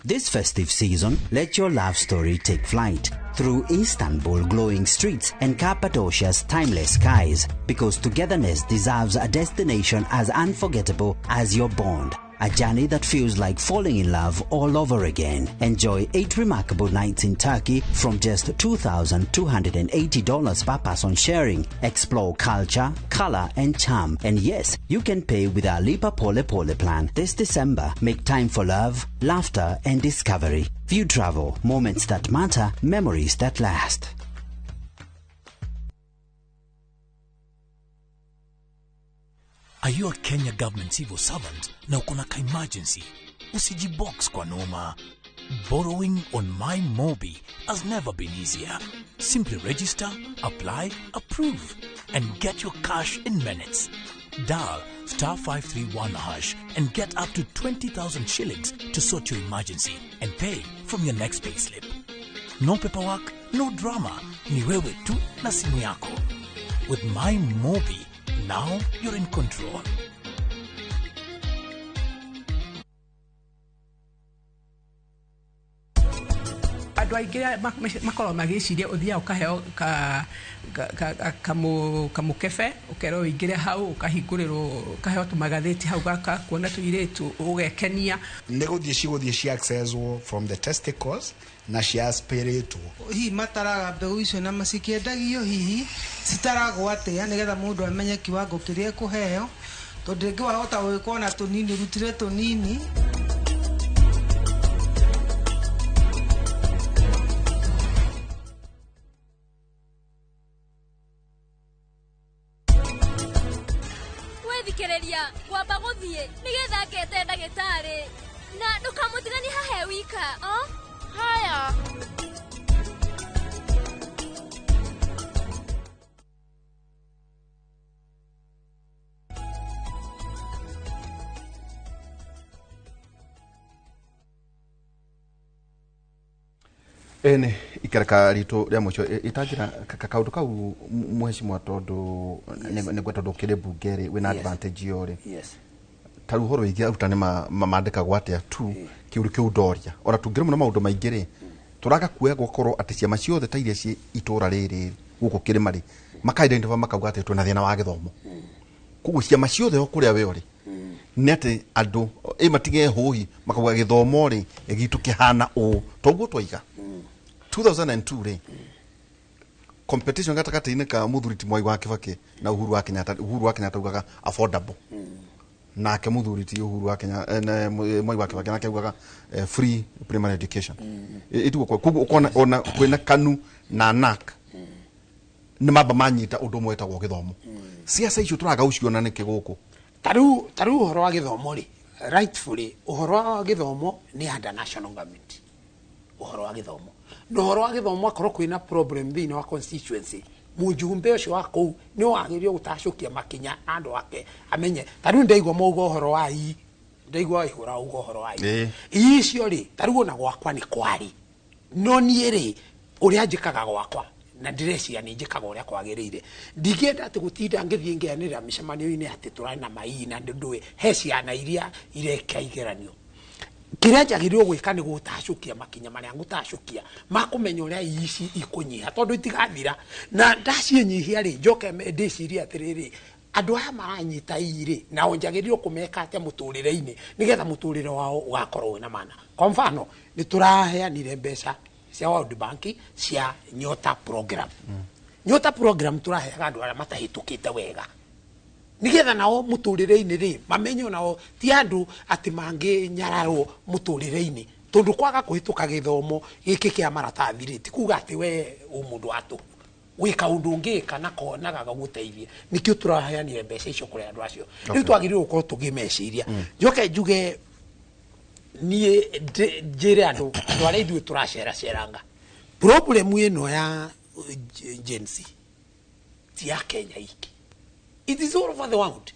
This festive season, let your love story take flight through Istanbul glowing streets and Cappadocia's timeless skies, because togetherness deserves a destination as unforgettable as your bond. A journey that feels like falling in love all over again. Enjoy 8 remarkable nights in Turkey from just $2,280 per person sharing. Explore culture, color, and charm. And yes, you can pay with our Lipa Pole Pole plan. This December, make time for love, laughter, and discovery. View Travel, moments that matter, memories that last. Are you a Kenya government civil servant na uko na ka emergency? Usijibox kwa noma. Borrowing on My Mobi has never been easier. Simply register, apply, approve, and get your cash in minutes. Dial star 531 hash and get up to 20,000 shillings to sort your emergency and pay from your next payslip. No paperwork, no drama. Ni wewe tu na simu yako. With My Mobi, now you're in control. Andũ aingĩ arĩa makoragwo magĩciria ũthiaga ũkaheo kamũkebe ũkerwo ũingĩre hau ũkahingũrĩrwo ũkaheo tũmagathĩti hau gaka kuona tũirĩtu ũgekenia. Nĩ gũthiĩ cigũthiĩ ci accesswo from the testicles na cia aspiratwo. Hihi mataraga mbegũ icio na macikĩendagio hihi citaragwo atĩa nĩgetha mũndũ amenye kiwango kĩrĩa ekũheo tondũ rĩngĩ wahota gwĩkwo na tũnini ũrutire tũnini. Thikereria ngwamba guthie nigetha ngete ndagitari na ndukamutiganie hahe wika o haya. Ene ikereka ritu ria muico itanjira kaundu kau muheshimiwa tondu nĩ tondu kĩrĩ bunge rĩ wĩna advantage yo rĩ ta rĩu ũhoro wĩgiĩ arutani mandĩkagwo atĩa tu kĩũndũ kĩu ndoria ona tũngĩremwo na maũndũ maingĩ rĩ tũraga kuoya gwakorwo atĩ ciama ciothe ta iria ciĩ itũra rĩrĩ gũkũ kĩrĩma rĩ maka-identify makauga atĩ twĩna thĩna wa gĩthomo koguo ciama ciothe o kũrĩa we ũrĩ nĩ atĩ andũ ĩ matige hũhi makauga gĩthomo rĩ gitũ kĩhana ũũ toguo twaiga 2002 rĩ competition gatagatĩ-inĩ ka mũthuri ti Mwai wa Kibaki na Uhuru wa Kenyatta. Uhuru wa Kenyatta ugaga affordable nake mũthuri ti Uhuru wa Kenyatta Mwai wa Kibaki nake ugaga free primary education itugo koguo ukona ona kwina KANU na NAC nĩ mamba manyita ũndũ ũmwe wĩtagwo gĩthomo. Ciaca icio tũraga gũciona nĩkĩ gũkũ tarĩu ũhoro wa gĩthomo rĩ rightfully ũhoro wa gĩthomo nĩ under national government ũhoro wa gĩthomo na ũhoro wa gĩthomo akorwo kwĩna problem thĩinĩ wa constituency mũjumbe ũcio wa kũu nĩ wagĩrĩirwo gũtacũkia makinya na andũ ake amenye ta rĩu ndaigua mauga ũhoro wa ii ndaigua ihũra uga ũhoro wa ii ii icio rĩ ta rĩu ona gwakwa nĩ kwarĩ no niĩ rĩ ũrĩa njĩkaga gwakwa na ndĩreciria nĩ njĩkaga ũrĩa kwagĩrĩire ndingĩenda atĩ gũtinda ngĩthiĩ ngĩanĩrĩra mĩcemanio-inĩ atĩ tũrarĩ na mai na ndũĩ he ciana iria ireka igeranio kĩrĩa njagĩrĩirwo gwĩka nĩ gũtacũkia makinya marĩa ngũtacũkia makũmenya ũrĩa ici ikũnyiha tondũ itigathira na ndaciĩnyihia rĩ njoke ndĩcirie atĩrĩrĩ andũ aya maranyita ii rĩ nao njagĩrĩirwo kũmeka atĩa mũtũrĩre-inĩ nĩgetha mũtũrĩre wao ũgakorwo wĩna maana. Kwa mfano nĩ tũraheanire mbeca cia World Bank cia Nyota program. Nyota program tũraheaga andũ arĩa matahĩtũkĩte wega nigetha nao mũtũrĩre-inĩ rĩ mamenye nao ti andũ atĩ mangĩnyararwo mũtũrĩre-inĩ tondũ kwaga kũhĩtũka gĩthomo gĩkĩ kĩa maratathi rĩ ti kuga atĩ we ũ mũndũ wa tũhũ wĩ kaũndũ ũngĩka na konaga gagũteithie nĩkĩo tũraheanire mbeca icio kũrĩ andũ acio rĩu twagĩrĩirwo gũkorwo tũkĩmeciria. Njoke njuge niĩ njĩre andũ arĩa ithuĩ tũraceraceranga problem ĩno ya Gen Z ti ya Kenya iki. It is all over the world.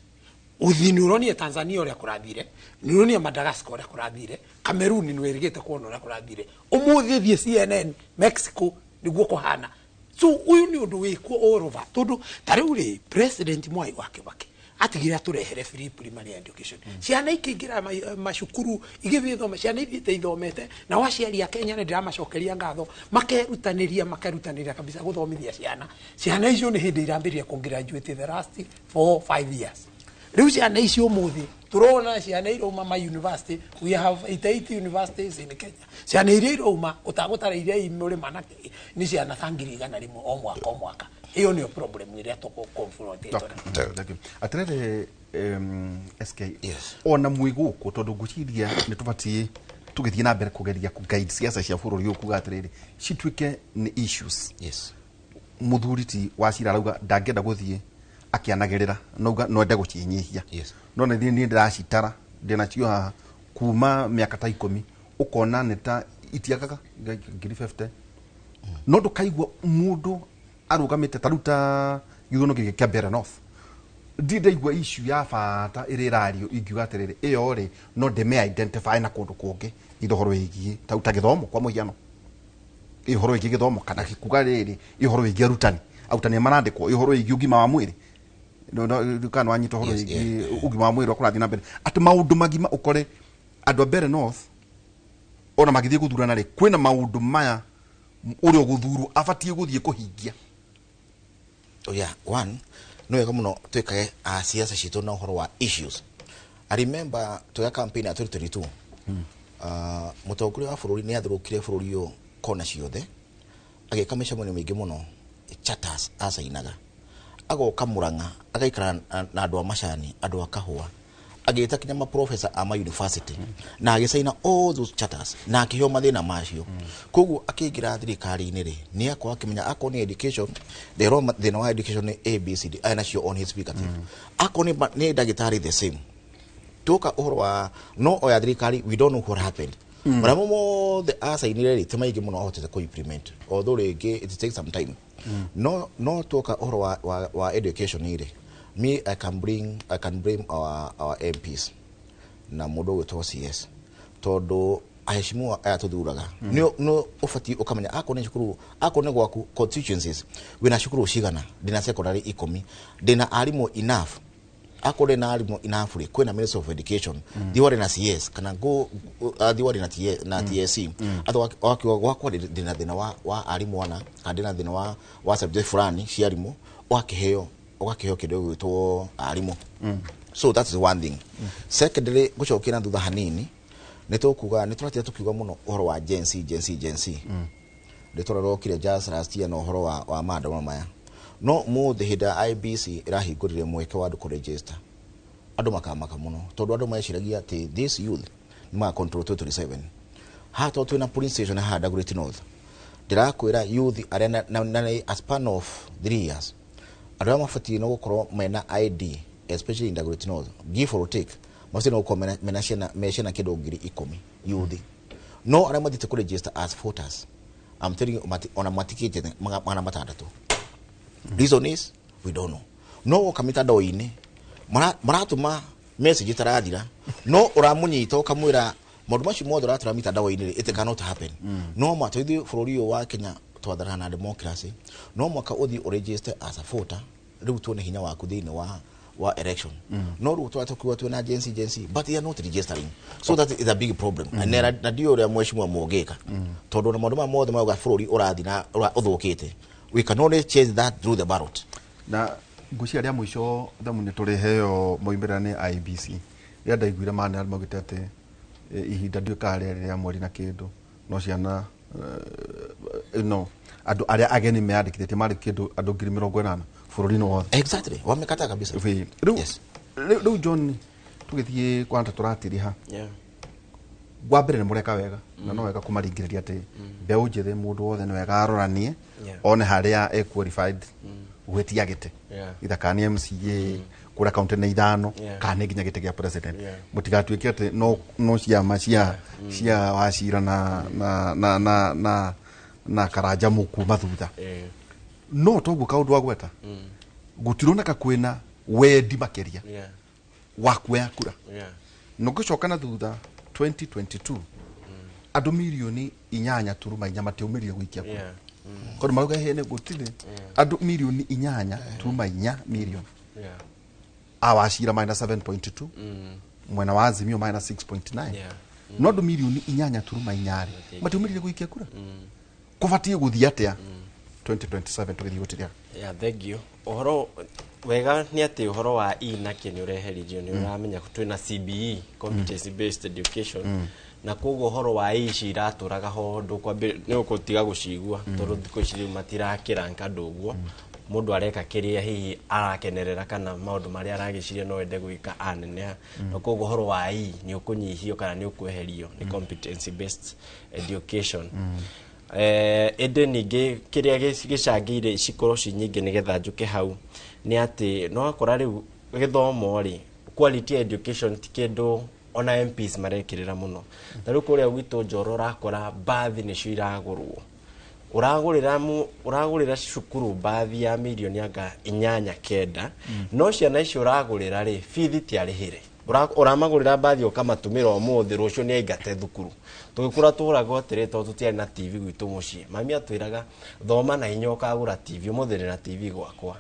Uthi nĩ ũronire Tanzania ũrĩa kũrathire, nĩ ũronire Madagascar ũrĩa kũrathire, Cameroon nĩ wĩrĩgĩte kuona ũrĩa kũrathire. Ũmũthĩ thiĩ CNN Mexico nĩguo kũhana. So ũyũ nĩ ũndũ wĩkuo all over. Tondũ ta rĩu rĩ President Mwai wa Kibaki Atigire atũrehere free primary education. Ciana ikĩingĩra macukuru igĩthiĩ thome, ciana ithiĩte ithomete, na aciari a Kenya nĩ ndĩramacokeria ngatho, makerutanĩria kabisa gũthomithia ciana. Ciana icio nĩ hĩndĩ irambĩrĩria kũ graduate the last 4 5 years. Rĩu ciana icio ũmũthĩ tũrona ciana irauma ma university. We have 88 universities in Kenya. Ciana iria irauma ũtagũtara iria imũrĩma na kĩ, nĩ ciana ta 100,000 o mwaka o mwaka. Ĩyo nĩyo problem ĩrĩa tũkũ-confrontate. Atirĩrĩ, SK, ona mwĩ gũkũ, tondũ ngwĩciria nĩ tũbatiĩ tũgĩthiĩ na mbere kũgeria kũ-guide ciaca cia bũrũri ũyũ, kuga atĩrĩrĩ, cituĩke nĩ issues. Mũthuri ti Wacira arauga ndangĩenda gũthiĩ akĩanagĩrĩra, nauga no ende gũcinyihia. No nĩ niĩ ndĩracitara, ndĩnacio haha kuma mĩaka ta 10, ũkona nĩ ta itiagaga 50,000, no ndũkaigua mũndũ arũgamĩte ta rĩu ta gĩthurano gĩkĩ kĩa Mbeere North, ndirĩ ndaigua issue ya bata ĩrĩa ĩrario ingiuga atĩrĩrĩ, ĩyo rĩ, no ndĩme identify na kũndũ kũngĩ, ithe ũhoro wĩgiĩ ta ta gĩthomo kwa mũhiano, ĩ ũhoro wĩgiĩ gĩthomo, kana kuga rĩrĩ, ĩ ũhoro wĩgiĩ arutani, arutani arĩa marandĩkwo, ĩ ũhoro wĩgiĩ ũgima wa mwĩrĩ. Kana wanyita ũhoro wĩgiĩ ũgima wa mwĩrĩ ũrĩa kũrathiĩ na mbere, atĩ maũndũ magima ũkore andũ a Mbeere North ona magĩthiĩ gũthurana rĩ, kwĩna maũndũ maya ũrĩa ũgũthurwo abatiĩ gũthiĩ kũhingia. Oh yeah, one, no wega mũno twĩkage ciaca citũ na ũhoro wa issues. I remember tũgĩa campaign ya 2022, mũtongoria wa bũrũri nĩ athũrũkire bũrũri ũyũ kona ciothe, agĩka mĩcemanio mĩingĩ mũno, charters acainaga, agoka Murang'a agaikara na andũ a macani, andũ a kahũa, agĩta kinya maprofessor a ma university, na agĩcaina all those charters na akĩheo mathĩna macio. Koguo akĩingĩra thirikari-inĩ rĩ, nĩ akorwo akĩmenya akorwo nĩ education, ndĩrwo thĩna wa education nĩ ABCD, aya nacio on his fingertip. Akorwo nĩ ndagĩtarĩ, the same. Tuoka ũhoro wa no oya thirikari, we don't know what happened. Marĩa mo mothe acainire rĩ, ti maingĩ mũno ahotete kũ implement, although rĩngĩ it takes some time. No tuoka ũhoro wa education rĩ, me I can blame our MPs na mũndũ ũgwĩtwo CS, tondũ aheshimiwa aya tũthuraga, nĩ ũbatiĩ ũkamenya akorwo nĩ cukuru, akorwo nĩ gwaku constituencies wĩna cukuru cigana, ndĩna secondary 10, ndĩna arimũ enough. Akorwo ndĩna arimũ enough rĩ, kwĩna Minister of Education, thiĩ ware na CS, kana go thiĩ ware na TA, na TSC. Atho wakiuga gwakwa ndĩna thĩna wa arimũ ana, kana ndĩna thĩna wa subject fulani cia arimũ, ũgakĩheo kĩndũ gĩgwĩtwo arimũ. So that is one thing. Secondly, gũcokia na thutha hanini, nĩ tũkuga nĩ tũratira tũkiuga mũno ũhoro wa Gen Z, Gen Z, Gen Z. Nĩ tũrarokire just last year na ũhoro wa maandamano maya, no mũthĩ hĩndĩ ya IEBC ĩrahingũrire mweke wa andũ kũregister, andũ makamaka mũno, tondũ andũ meciragia atĩ this youth nĩ maga control 2027. Haha tondũ twĩna police station haha Dagoretti North, ndĩrakwĩra youth arĩa na a span of 3 years, andũ arĩa mabatiĩ no gũkorwo mena ID, especially in Dagoretti North, give or take, mabatiĩ no gũkorwo mena ciana, me ciana kĩndũ 10,000 youth. No arĩa mathiĩte kũ register as voters, I'm telling you, ona matikĩte 600. Reason is we don't know. No woka mitandao-inĩ maratũma message itarathira, no ũramũnyita ũkamwĩra maũndũ macio mothe ũratũra mitandao-inĩ rĩ, it cannot happen. No ma tũithuĩ bũrũri ũyũ wa Kenya twathanaga na democracy, no mwaka ũthiĩ ũregister as a voter, rĩu tuone hinya waku thĩinĩ wa election. No rĩu tũratũkiuga twĩna Gen Z, Gen Z, but they are not registering, so that is a big problem. Na ndiũĩ ũrĩa mheshimiwa mũngĩka, tondũ na maũndũ maya mothe mauga bũrũri ũrathiĩ na ũthũkĩte, we can only change that through the ballot. Na ngwĩciria rĩa mũico thamu nĩ tũrĩheo moimĩrĩra nĩ IEBC. Rĩrĩa ndaiguire mana maugĩte atĩ ihinda ndiũĩ kana rĩarĩ rĩa mweri na kĩndũ, no ciana no andũ arĩa ageni meyandĩkithĩtie marĩ kĩndũ andũ 80,000 bũrũri-inĩ wothe. Exactly, wamekata kabisa. Rĩu John, tũgĩthiĩ kwanta tũratiriha, wa mbere nĩ mũreka wega, na no wega kũmaringĩrĩria atĩ mbeũ njĩthĩ, mũndũ wothe nĩ wega aroranie, one harĩa e qualified gwĩtia gĩtĩ, itha kana nĩ MCA kũrĩa kaunti nĩ 5, kana nĩ nginya gĩtĩ gĩa president. Mũtigatuĩke atĩ no ciama cia Wacira na Karanja mũkuma thutha. No toguo kaũndũ wa gweta, gũtironeka kwĩna wendi makĩria wa kuoya kura. Na ũngĩcoka na thutha 2022, andũ 8.4 mirioni matiaumĩrire gũikia kura. Tondũ marauga hene gũtirĩ andũ 8.4 mirioni. A Wachira marĩ na 7.2, mwena wa Azimio marĩ na 6.9, no andũ mirioni 8.4 rĩ matiumĩrire gũikia kura. Kũbatiĩ gũthiĩ atĩa 2027 tũgĩthiĩ gũtiria? Yeah, thank you. Ũhoro wega nĩ atĩ ũhoro wa E na K nĩ ũreheririo, nĩ ũramenya twĩna CBE, competency based education, na koguo ũhoro wa E ici iratũraga ho nĩ ũgũtiga gũcigua, tondũ thikũ ici rĩu matirakĩranka andũ ũguo. Mũndũ areka kĩrĩa hihi arakenerera kana maũndũ marĩa aragĩciria no ende gwĩka aneneha, na koguo ũhoro wa E nĩ ũkũnyihio kana nĩ ũkweherio nĩ competency based education. Ĩndĩ ningĩ kĩrĩa gĩcangĩire cikorwo ci nyingĩ, nĩgetha njũke hau, nĩ atĩ no wakora rĩu gĩthomo rĩ, quality education ti kĩndũ ona MPs marekĩrĩra mũno. Ta rĩu kũrĩa gwitũ Njoro ũrakora mbathi nĩcio iragũrwo, ũragũrĩra cukuru mbathi ya mirioni anga 8 9, no ciana icio ũragũrĩra rĩ, bithi ti arĩhĩre. Ũramagũrĩra mbathi ũkamatũmĩra ũmũthĩ, rũciũ nĩ aingate thukuru. Tũgĩkũra tũgũragwo atĩrĩ, tondũ tũtiarĩ na TV gwitũ mũciĩ, mami atwĩraga thoma na hinya ũkagũra TV. Ũmũthĩ ndĩ na TV gwakwa,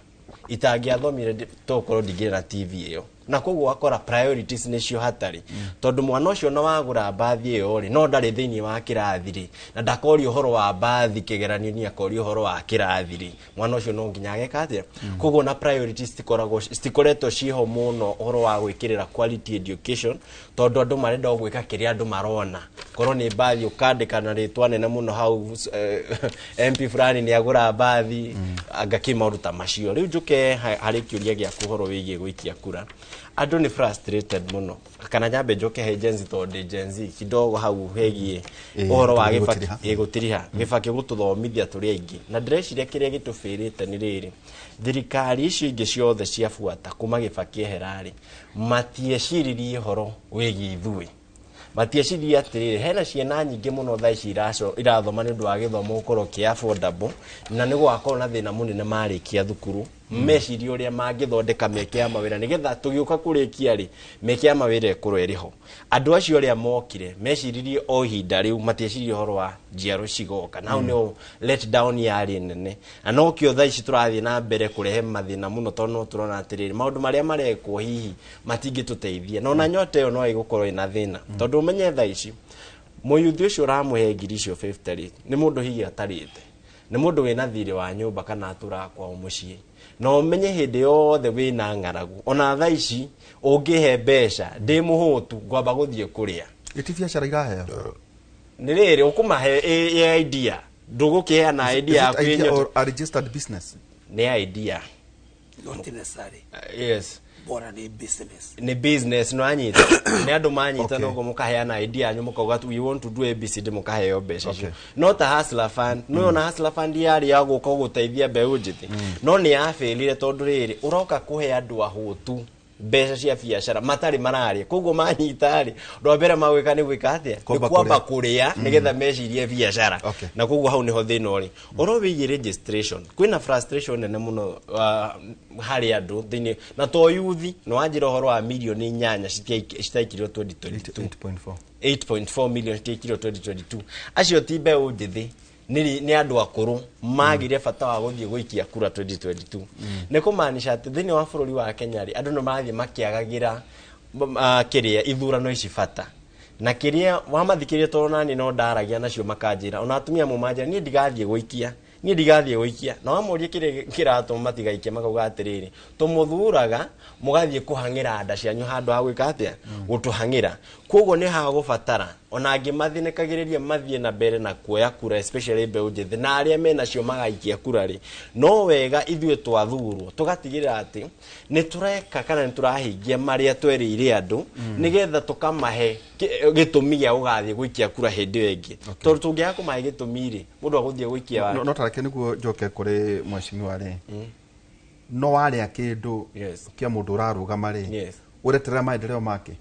itangĩathomire tokorwo ndingĩrĩ na TV ĩyo. Na koguo wakora priorities nĩcio hatarĩ, tondũ mwana ũcio na wagũra mbathi ĩyo rĩ, no ndarĩ thĩinĩ wa kĩrathi rĩ, na ndakorio ũhoro wa mbathi kĩgeranio, nĩ akorio ũhoro wa kĩrathi rĩ, mwana ũcio no nginya ageka atĩa? Koguo na priorities citikoragwo, citikoretwo ciho mũno ũhoro wa gwĩkĩrĩra quality education, tondũ andũ marenda o gwĩka kĩrĩa andũ marona. Korwo nĩ mbathi, ũkandĩka na rĩtwa nene mũno hau, MP fulani nĩ agũra mbathi, anga kĩ maũndũ ta macio. Rĩu njũke harĩ kĩũria gĩaku ũhoro wĩgiĩ gũikia kura. Andũ nĩ frustrated mũno, kana nyambe njoke he Gen Z, tondũ ndĩ Gen Z kidogo hau hegiĩ ũhoro wa tũgĩthiĩ Gĩbaki. gũtiriha. Ĩ, gũtiriha Gĩbaki gũtũthomithia tũrĩ aingĩ, na ndĩreciria kĩrĩa gĩtũbĩrĩte nĩ rĩrĩ, thirikari icio ingĩ ciothe ciabuata kuma Gĩbaki ehera-rĩ, matieciririe ũhoro wĩgiĩ ithuĩ, matiecirie atĩrĩrĩ, hena ciana nyingĩ mũno thaa ici irathoma nĩ ũndũ wa gĩthomo gũkorwo kĩ affordable, na nĩ gũgakorwo na thĩna mũnene marĩkia thukuru. Mecirie ũrĩa mangĩthondeka mĩeke ya mawĩra, nĩgetha tũgĩũka kũrĩkia rĩ, mĩeke ya mawĩra ĩkorwo ĩrĩ ho. Andũ acio arĩa mokire meciririe o ihinda rĩu, matieciririe ũhoro wa njiaro cigoka, na hau nĩho let down yarĩ nene, na nokĩo thaa ici tũrathiĩ na mbere kũrehe mathĩna mũno, tondũ no tũrona atĩrĩrĩ, maũndũ marĩa marekwo hihi matingĩtũteithia, na ona nyota ĩyo no ĩgũkorwo ĩna thĩna, tondũ ũmenye thaa ici mũyuthi ũcio ũramũhe ngiri icio 50 rĩ, nĩ mũndũ hihi atarĩte, nĩ mũndũ wĩna thirĩ wa nyũmba kana atũraga kwao mũciĩ, na ũmenye hĩndĩ yothe wĩna ng'aragu, ona thaa ici ũngĩhe mbeca ndĩ mũhũtu ngwamba gũthiĩ kũrĩa. Ĩti biacara iraheo. Nĩ rĩrĩ ũkũmahe ĩ idea, ndũgũkĩheana idea Is it yaku idea ĩnyote. or a registered business? Nĩ idea. Not necessary. Yes. Bora nĩ business. Nĩ business, no anyita nĩ andũ manyita noguo mũkaheana idea yanyu, mũkauga we want to do ABCD, mũkaheo mbeca icio. No ta Hustler Fund, no ona Hustler Fund yarĩ ya gũka gũteithia mbeũ njĩthĩ, no nĩ yabĩrire, tondũ rĩrĩ ũroka kũhe andũ ahũtu mbeca cia biacara matarĩ mararĩa, koguo manyita rĩ, ũndũ wa mbere magwĩka nĩ gwĩka atĩa? Nĩ Kwamba kwamba kũrĩa. kũrĩa nĩgetha mecirie biacara. Na koguo hau nĩho thĩna ũrĩ. Ũhoro wĩgiĩ registration, kwĩna frustration nene mũno harĩ andũ thĩinĩ, na to yuthi. Nĩ wanjĩra ũhoro wa mirioni 8 citaikirio 2022. 8.4. 8.4 million citiaikirio 2022. Acio ti mbeũ njĩthĩ, nĩ andũ akũrũ magire bata wa gũthiĩ gũikia kura 2022. Nĩ kũmaanisha atĩ thĩinĩ wa bũrũri wa Kenya rĩ, andũ nĩ marathiĩ makĩagagĩra kĩrĩa ithurano ici bata, na kĩrĩa wamathikĩrĩria, tondũ nani no ndaragia nacio makanjĩra, ona atumia amwe manjĩra, niĩ ndigathiĩ gũikia, niĩ ndigathiĩ gũikia. Na wamoria kĩrĩa kĩratũma matigaikie, makauga atĩrĩrĩ, tũmũthuraga mũgathiĩ kũhang'ĩra nda cianyu handũ ha gwĩka atĩa? Gũtũhang'ĩra. Koguo nĩ hagũbatara ona angĩ mathinĩkagĩrĩria mathiĩ na mbere na kuoya kura, especially mbeũ njĩthĩ na arĩa menacio magaikia kura rĩ, no wega ithuĩ twathurwo tũgatigĩrĩra atĩ nĩ tũreka kana nĩ tũrahingia marĩa twerĩire andũ, nĩgetha tũkamahe gĩtũmi gĩa gũgathiĩ gũikia kura hĩndĩ ĩyo ĩngĩ, tondũ tũngĩaga kũmahe gĩtũmi rĩ, mũndũ agũthiĩ gũikia No tareke nĩguo njoke kũrĩ mheshimiwa rĩ, no warĩa kĩndũ kĩa mũndũ ũrarũgama rĩ, ũreterera maendeleo make.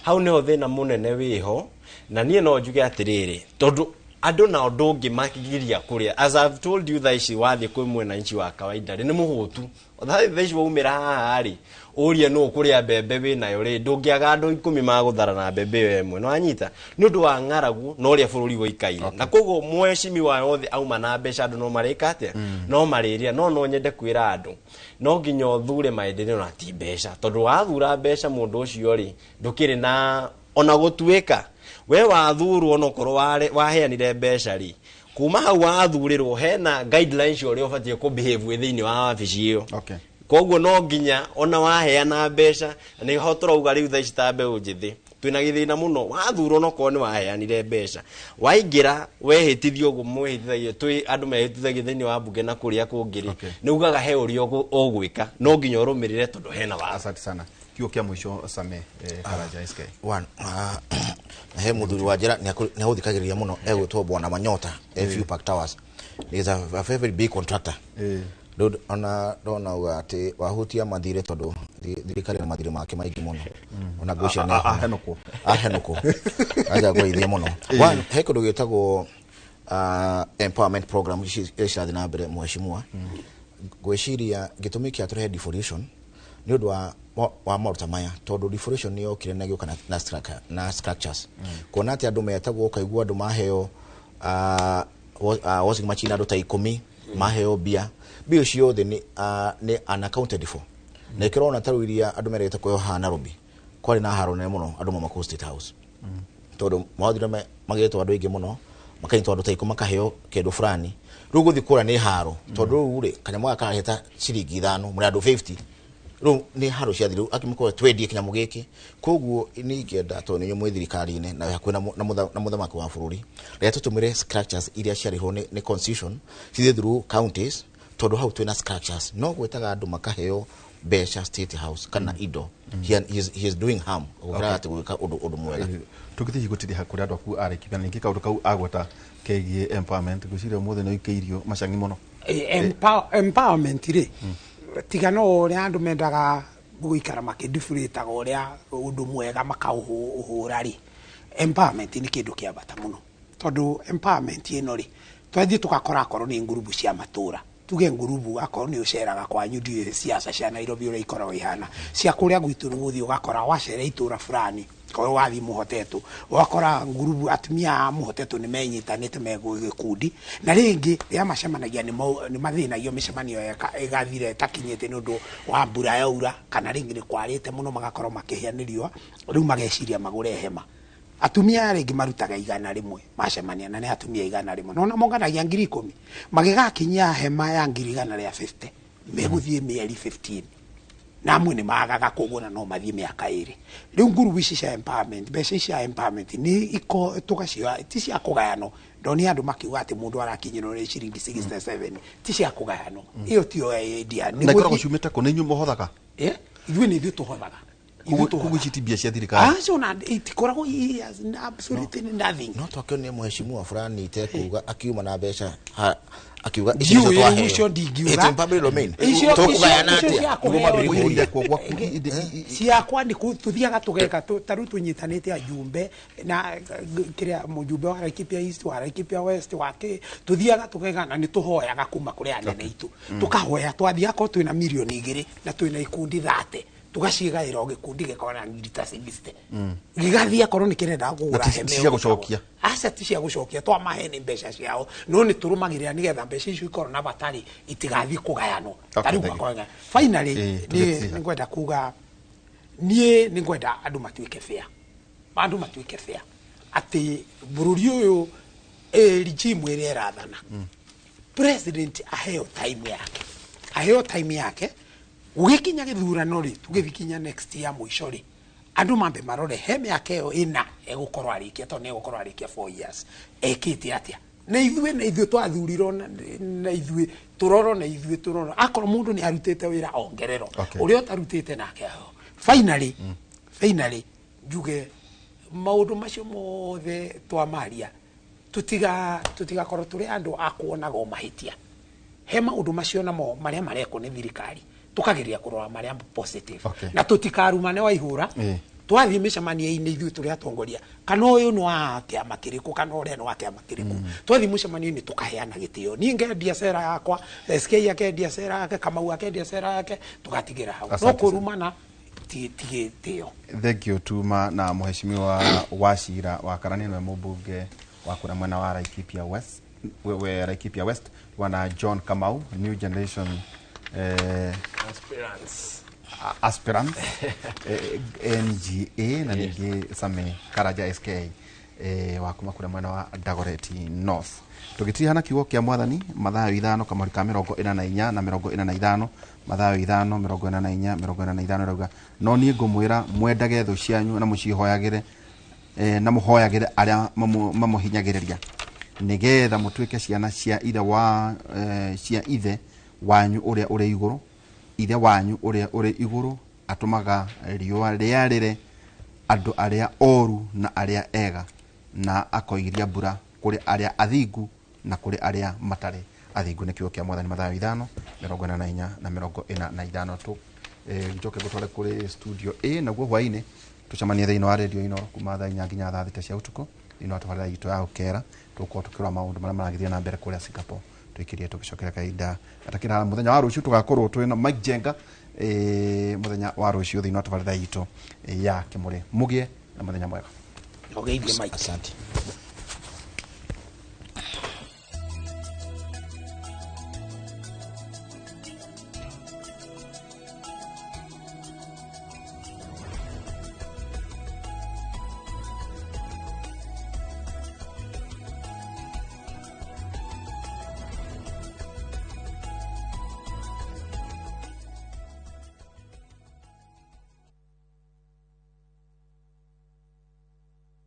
Hau niho thĩna mũnene wĩho, na niĩ no njuge atĩrĩrĩ, tondũ Andũ nao ndũngĩmagiria kũrĩa. As I've told you, thaa ici wathiĩ kwĩ mwananchi wa kawaida rĩ, nĩ mũhũtu. Thaa ici waumĩra haha rĩ, ũrie nũ ũkũrĩa mbembe wĩnayo rĩ, ndũngĩaga andũ 10 magũthara na mbembe ĩyo ĩmwe. Nĩwanyita? Nĩ ũndũ wa ng'aragu na ũrĩa bũrũri ũikaire. Na koguo mheshimiwa wothe auma na mbeca andũ no marĩka atĩa? No marĩrĩa. No nyende kwĩra andũ no nginya ũthure maendeleo na ti mbeca, tondũ wathura mbeca mũndũ ũcio rĩ, ndũkĩrĩ na ona gũtuĩka we wathurwo onokorwo waheanire mbeca rĩ, kuma hau wathurĩrwo hena guidelines ũrĩa ũbatiĩ kũ behave wĩ thĩinĩ wa wabici ĩyo. Koguo no nginya ona waheana mbeca, nĩho tũrauga rĩu thaa ici ta mbeũ njĩthĩ twĩna gĩthĩna mũno. Wathurwo onokorwo nĩ waheanire mbeca, waingĩra wehĩtithio ũguo mwehĩtithagio, twĩ andũ mehĩtithagio thĩinĩ wa mbunge na kũrĩa kũngĩ rĩ, nĩ ugaga he ũrĩa ũgwĩka, no nginya ũrũmĩrĩre tondũ hena watho. Asante sana. Kiugo kĩa mũico Same Karanja SK. One, he muthuri wa njĩra nĩ agũthikagĩrĩria mũno, egwĩtwo Bwana Manyota, FU Park Towers. He is a very, very big contractor. Rĩu ona ndona uga atĩ wahutia mathirĩ, tondũ thirikari na mathirĩ make maingĩ mũno. Ona ngwĩciria nĩ Ahenũkwo. Ahenũkwo. Aja ngũithie mũno. One, he kĩndũ gĩtagwo empowerment program ici irathiĩ na mbere mheshimiwa. Ngwĩciria gĩtũmi kĩa tũrehe devolution nĩ ũndũ wa maũndũ ta maya, tondũ devolution nĩ yokire na ĩgĩũka na structures. Kuona atĩ andũ metagwo, ũkaigua andũ maheo washing machine andũ ta 10 maheo mbia, mbia ciothe nĩ unaccounted for. Na ĩkĩrona ta rĩu iria andũ merĩgĩte kwĩho haha Nairobi, kwarĩ na haro nene mũno andũ mauma kũu State House, tondũ mathire magĩtwo andũ aingĩ mũno, makanyitwo andũ ta 10 makaheo kĩndũ fulani. Rĩu gũthiĩ kũra nĩ haro, tondũ rĩu rĩ kanyamũ gaka karaheta ciringi 5 mũrĩ andũ 50, rĩu nĩ haro ciathire. Rĩu akĩmũkorwo twendie kĩnyamũ gĩkĩ. Koguo nĩ ingĩenda, tondũ nĩ inyuĩ mwĩ thirikari-inĩ na hakuhĩ na mũthamaki wa bũrũri, reke tũtũmĩre structures iria ciarĩhwo nĩ constitution cithiĩ through counties, tondũ hau twĩna structures. No gwĩtaga andũ makaheo mbeca State House kana indo, he is doing harm gũkĩra atĩ gwĩka ũndũ mwega. Tũngĩthiĩ gũtirĩ kũrĩ andũ aku arĩkithia, ningĩ kaũndũ kau agweta kegiĩ empowerment, ngwĩciria ũmũthĩ nĩ ũikĩirio macangi mũno. Empowerment rĩ, tiga no ũrĩa andũ mendaga gũikara makĩdifurĩtaga ũrĩa ũndũ mwega makaũhũra rĩ, empowerment nĩ kĩndũ kĩa bata mũno, tondũ empowerment ĩno rĩ, twathiĩ tũgakora akorwo nĩ ngurubu cia matũra, tuge ngurubu akorwo nĩ ũceraga kwanyu, ndiũĩ siasa cia Nairobi ũrĩa ikoragwo ihana, cia kũrĩa gwitũ nĩ gũthiĩ ũgakora wacera itũra fulani, korwo wathiĩ Mũhotetwo ũgakora ngurubu atumia a Mũhotetwo nĩ menyitanĩte me gĩkundi, na rĩngĩ rĩrĩa macemanagia nĩ mathĩnagio mĩcemanio ĩgathira ĩtakinyĩte nĩ ũndũ wa mbura yaura, kana rĩngĩ nĩ kwarĩte mũno magakorwo makĩhĩa nĩ riũa, rĩu mageciria magũre hema. Atumia rĩngĩ marutaga 100 macemania, na nĩ atumia 100, nona monganagia 10,000, magĩgakinyia hema ya 150,000 megũthiĩ mĩeri 15, na amwe nĩ magaga kũgũra no mathiĩ mĩaka 2. Rĩu ngurubu ici cia empowerment, mbeca ici cia empowerment nĩ iko tũgacioya, ti cia kũgayanwo. Ndonire andũ makiuga atĩ mũndũ arakinyĩrwo nĩ ciringi 67, ti cia kũgayanwo, ĩyo tiyo idea. Na ikoragwo ciumĩte kũ? Nĩ inyuĩ mũhothaga? Ithuĩ nĩ ithuĩ tũhothaga. Koguo ici ti mbia cia thirikari? Acio na itikoragwo absolutely nothing. No twakĩonire mheshimiwa fulani itekuga akiuma na mbeca akiuga ici nĩcio twaheo. Icio ndingiuga. It's in public domain. Icio Tũkũgayana atĩa? cia Nĩguo mambĩrĩrie kũheo. kũhuria. Ciakwa nĩ tũthiaga tũgeka, ta rĩu tũnyitanĩte ajumbe na kĩrĩa mũjumbe wa Laikipia East, wa Laikipia West, wa kĩ, tũthiaga tũgeka na nĩ tũhoyaga kuma kũrĩ anene aitũ. Tũkahoya, twathiĩ akorwo twĩna mirioni 2 na twĩna ikundi 30, tũgacigaĩra o gĩkundi gĩkorwo na ngiri ta 60, gĩgathiĩ akorwo nĩ kĩrenda kũgũra Na hema ti ĩyo cia gũcokia. Aca, ti cia gũcokia, twamahe nĩ mbeca ciao, no nĩ tũrũmagĩrĩra nĩgetha mbeca icio ikorwo na batarĩ itigathiĩ kũgayanwo. Ta rĩu Thank you. gakorwo finally Tũgĩtiga. nĩ ngwenda kuga niĩ nĩ ngwenda andũ matuĩke fair, andũ matuĩke fair atĩ bũrũri ũyũ regime ĩrĩa ĩrathana, president aheo time yake, aheo time yake gũgĩkinya gĩthurano rĩ, tũgĩthikinya next year mũico rĩ, andũ mambe marore he mĩaka ĩyo ĩna egũkorwo arĩkia, tondũ nĩ egũkorwo arĩkia 4 years ekĩte atĩa. Na ithuĩ twathurirwo na ithuĩ tũrorwo, na ithuĩ tũrorwo akorwo mũndũ nĩ arutĩte wĩra ongererwo, ũrĩa ũtarutĩte nake aheo. Finally njuge maũndũ macio mothe twamaria, tutigakorwo tũrĩ andũ a kuonagwo mahĩtia he maũndũ macio namo marĩa marekwo nĩ thirikari, tukageria kũrora marĩa positive na tũtikarumane Waihũra. Twathiĩ mĩcemanio-inĩ ithuĩ tũrĩ atongoria, kana ũyũ nĩ wa kĩama kĩrĩkũ, kana ũrĩa nĩ wa kĩama kĩrĩkũ, twathiĩ mũcemanio-inĩ tũkaheana gĩtĩo. Niĩ ngendia cera yakwa, SK akendia cera yake, Kamau akendia cera yake, tũgatigĩra hau. No Asante sana. kũrumana ti gĩtĩo. Thank you Tuma na mheshimiwa Wachira wa Karani, nĩwe mũmbunge wa kũrĩa mwena wa Laikipia West, we Laikipia West, wana John Kamau, New Generation Aspirants. Aspirant NGA, na ningĩ Same Karaja SK wa kuma kũrĩa mwena wa Dagoretti North. Tũgĩtirihana kiugo kĩa mwathani, Mathayo 5 kamũhari ka 44 na 45, Mathayo 5 44 45 ĩrauga, no niĩ ngũmwĩra mwendage thũ cianyu na mũcihoyagĩre, na mũhoyagĩre arĩa mamũhinyagĩrĩria, nĩgetha mũtuĩke ciana cia ithe wa cia ithe wanyu ũrĩa ũrĩ igũrũ. Ithe wanyu ũrĩa ũrĩ igũrũ atũmaga riũa rĩarĩre andũ arĩa oru na arĩa ega, na akoiria mbura kũrĩ arĩa athingu na kũrĩ arĩa matarĩ athingu. Nĩ kiugo kĩa mwathani, Mathayo 5 44 na 45. Tu njoke ngũtware kũrĩ studio A, naguo hwainĩ tũcemanie thĩinĩ wa radio Inooro kuma thaa 4 nginya thaa 6 cia ũtukũ, thĩinĩ wa tabarĩra itũ ya ũkera. Tũgũkorwo tũkĩrora maũndũ marĩa maragĩthiĩ na mbere kũrĩa Singapore. Tũikirie tũgĩcokera kahinda gatakĩra. Mũthenya wa rũciũ tũgakorwo twĩna Mike Jenga, mũthenya wa rũciũ thĩinĩ wa tabarĩra itũ ya Kĩmũrĩ. Mũgĩe na mũthenya mwega. Ũgeithie Mike. Asante.